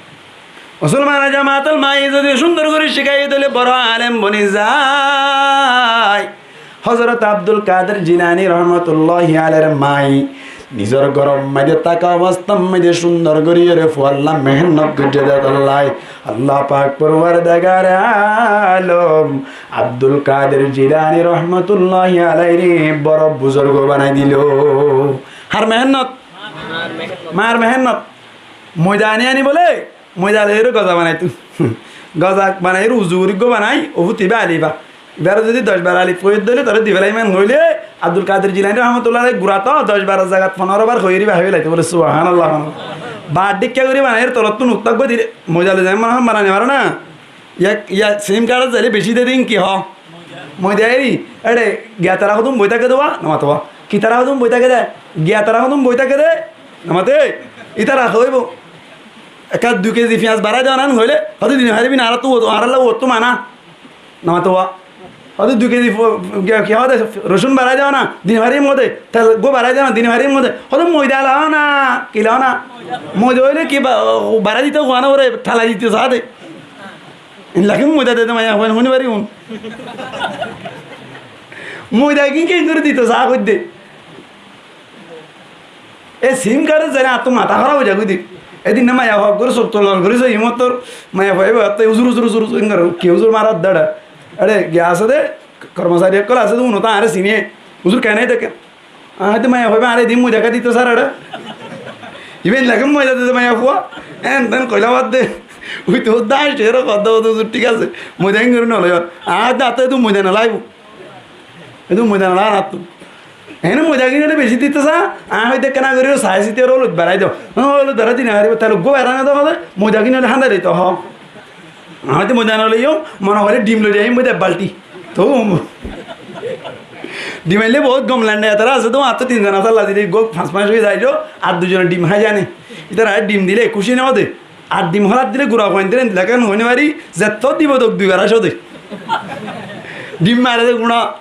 Musolman jamaat ol, maye zodi cúndor gorí cíkai dile boro alem boni zai. Hozrot Abdul Kadir Jilani rahmatullahi alaihir maye nizor góror maze táka obostár maze cúndor gorí iyóre fualla mehénnot goijjé de tollai Allah pak porwardegare alom Abdul Kadir Jilani rahmatullahi alaihire boro buzurgo banai dilo. Har mehénnot? Mar mehénnot. Moida ani ani bóle, moida loiyóre goza banaito. Goza banaiyóre uzu gorí uggwá banai, ó fut ibá alif ba. Ibáre zodi doc bar alif hoi dile, tore di félai man hoile, Abdul Kadir Jilani rahmatullah alaih gura to doc bar zagat fonero bar hoi ibá hoi félai to bóle, subhanallah. Bar dhikka gorí banaiyóre tolottú nukta uggwá dile, moida loi zai mane hoi banai no fare na. Yak, yak sim kard zaile beci de din ki hoó? Moida eri, ere, giyatara hodún boi táke de wa, no mate wa. Kitara hodún boi táke de, giyatara hodún boi táke de, no mate. Itara hoibo. Ekka dui kezi fiyas barai de onan hoile, hoto dini faribi na, añára to, añára la ottu mana. No mate wa. Hoto dui kezi fo-, ki, ki hoó de, rosun barai de ona, dini faribi mode, tel go barai de ona, dini faribi mode. Hoto moida la ona, ki la ona. Moida hoile ki ba-, barai dito, kuana ore tala dito sade. Endilla ki moida de de maiyafuain honi fari un. Moida ki ki gorí dito saá hoidde. E sim kard zaile añáttu mata hóraf ói zagói de. Edin na maiyafua gorí sók tolor gorí sói, imottor maiyafua iba atte uzur, uzur, uzur, uzur, engori ki uzur marar dara. Are giya asé de, kormosari ókkol asé de, uno to añáre sine. Huzur, keén de keén? Aññí hoiddé maiyafuwa ibá añáre edin moidá hái dito sára. Ibá endilla keén moidá dito maiyafuwa? Eén teén hoilá bad de. Ui to dá cero hoddá hoddá huzur, thík asé. Moidá hín gorí no loiyór. Aññí hoiddé añáttu edún moidá no laibo. Edún moidá no laibo añáttu. Eéne moidá gín óile beci dito sá. Aññí hoiddé keén gorí saái sítiyóre oloit barái do. Ó, oloit barái di no faribá. Taile uggúa barái no de hoó de. Moidá gín óile hándai loito hoó. Aññí hoiddé moidá no loiyum, mone hoilé dhim loi aiyum de ek balti. Toóu dhim ailé bout gom lage, etará asé de, añáttu tin zon asé, Allah dile uggúa fañs mac ói zail, ar dui zone dhim hái zane. Itará dhim dile kúci no de. Ar dhim hoilá dile gura fuain dile endilla keén hoi no fari, zettó dibo dók dui bar asé de. Dhim mare de gura.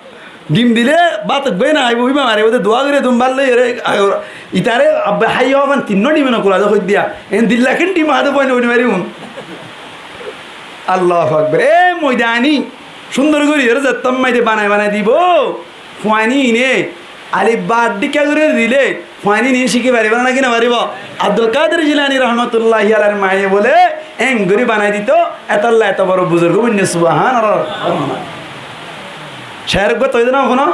Dhim dile bát uggúa no háibo, ibá maribo de, dua gorí dum bála óiyore, itare abba háiyo aban tinnó dhime no kula de hoiddé. Endilla keén dhim há de fuain hoi no fari un. Allahu Akbar. E moidá aní cúndor gorí ere zettó maide banai banai dibo. Fuain ine alif ba dhíkka gorí dile fuain ine cíki faribo né náki no faribo? Abdul Kadir Jilani rahmatulláhi alaihir maye bóle, eén gorí banai dito, etólla eto boro buzurg boinne, subahánallah. Cér uggúa toi de no fúno?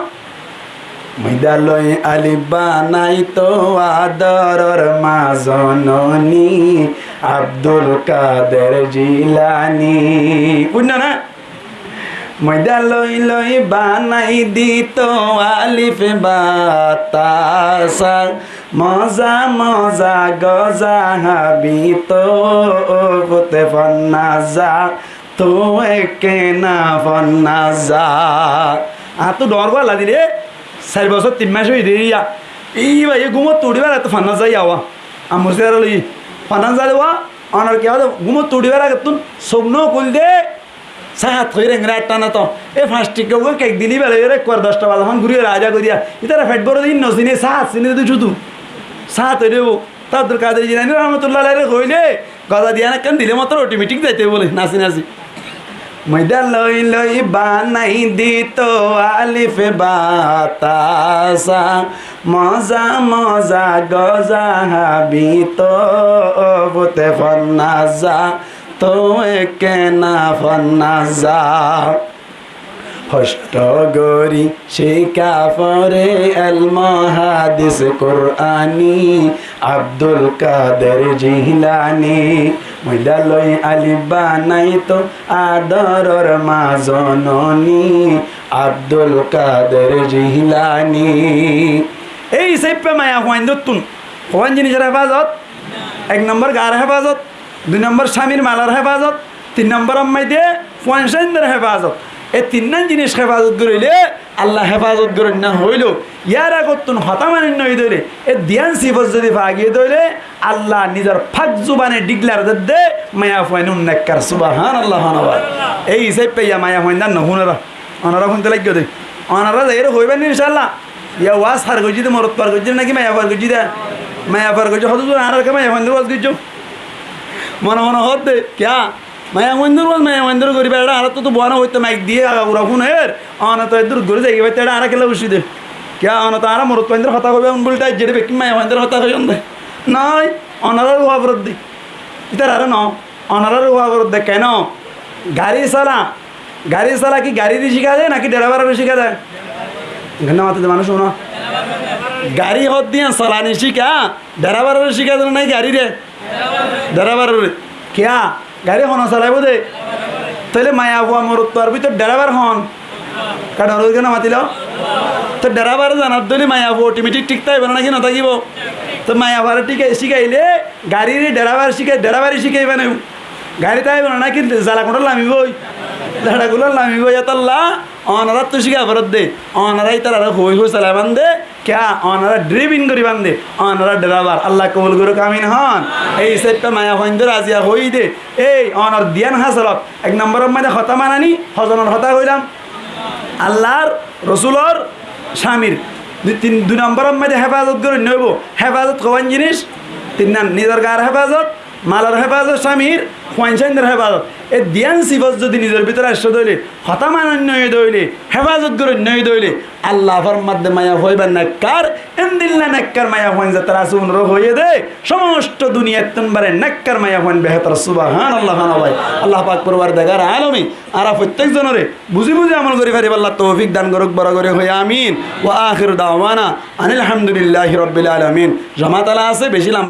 Moidá loi alif banaito adoror ma zononi Abdul Kader Jilani. Fúinno né? Moidá loi loi banai dito alif ba ta sa, moza moza goza hábito, ó fute fonnaza, tou ekkená fonnaza. Añáttu dhoóñr gúa ladile, sair bosór tin mac óiye de iya. Ibá ye gúmottú uçíbar age fonnaza iya wa. Amor siyara loi fonnaza de wa. Onor ki hoó de, gúmottú uçíbar agettún suk no kúl de. Sáhat hoiyóre engori añththa no to. E fañs thikka uggúa kek dili bela óiyore ekkuwar doc ta baza fán gúri óiyore aza goríya. Ítara fet boro din no sine, sáhat sine de cúdu. Sáhat ói debo. Te Abdul Kadir Jilani rahmatullah alaihire hoilé, goza diyan ekkán dile motor otometik zaito bóle, nasi nasi. Moidá loi loi banai dito alif ba ta sa, moza moza goza hábito, ó fute fonnaza, tou ekkená fonnaza. Hoctho gorí cíka fore elmo hadis Kurani Abdul Kader Jilani. Moidá loi alif banaito adoror ma zononi Abdul Kader Jilani. Ei hísafe maiyafuaindóttun hoón jinisor hefazot? Ek nombor gaar hefazot, dui nombor cámir malar hefazot, tin nombor ammáide fuain cáindor hefazot. E tinnán jinis hefazot goríle Allah hefazot goróinna hoóilo, yar agottún hotá maninna óiye de óile, e diyan sifot zodi fa giyé de óile, Allah nizor fak zubane dhiklar dedde, maiyafuain un nekkar, subahánallah hon abar. Ei hísafe iya maiyafuain dán no fúnora. Onora fúnte laiggó de. Onora zaiyóre hoiba né incállah. Iya waz har goijjé de, morot far goijjé de náki maiya far goijjé de? Maiya far goijjé. Hoto zone añárar ke maiyafuaindór waz goijjó? Mone mone hoódde, kiyá? Maiyafuaindór waz, maiyafuaindór goríba, eçé añárattú to boóna hoitó maik diyé, aga gura fúnoir. One to eddur gorí zaigói faittó, eçé añára kiyólla uccí de? Kiyá? One to añára morot fuaindór hotá hoiba, un bulta aijjé de, bekkín maiyafuaindór hotá hoiyón de. Nái, onoráre huwa forot de. Ítararé no. Onoráre huwa forot de keno? Gari sola, gari sola ki garire cíka de náki derabarore cíka de? Ekhán no mate de manúic, cúno. Gari hoddíyan solani cíka, derabarore cíka de náki garire? Derabarore. Kiyá? Gari hone solaibó de? Tóile maiyafua morotfuar bútore derabar hon? Kiyá, dhoñr gorí kiyá no matilo? Te derabar zanat dóile maiyafua otometik thík táibo né náki no tákibo? Te maiyafuare thík cíkaile garire derabar cíka, derabari cíkaiba né? Gari táibo né náki zala kuñçát lamibói? Zala kuñçát lamibói. Yátolla onoráttu cíka forot de, onorá ítararé hoi hoi solaiban de, kiyá? Onorá dribin goríban de, onorá derabar. Allah kobul gorouk, amin hon. Ei hísafe maiyafuaindóre aziya hoói de, ei onor diyan hásolot, ek nomboror maze hotá manani, hozonor hotá hoilam? Allar, Rosulor, cámir. Dui, tin, dui nomboror maze hefazot goróinna óibo. Hefazot hoibán jinis? Tinnán, nizor gaar hefazot, Malor hefazot, cámir, fuain cáindor hefazot. E diyan sifot zodi nizor bútore aiccé de óile, hotá manonno óiye de óile, hefazot goronno óiye de óile, Allah formar de maiyafuain íba nekkar, endilla nekkar maiyafuain zetará asé, unore hoiyé de, somosto duniyattún bare nekkar maiyafuain behétor. Subhánallah, hán bái. Allah pak porwardigar alome añára fottek zonore buzí buzí amol gorí faribálla toufik dan gorouk, boro gorí hoiyé amin. Wa akhiru da'wana anil hamdulillahi rabbil alamin. Jomaat ala asé, beci lamba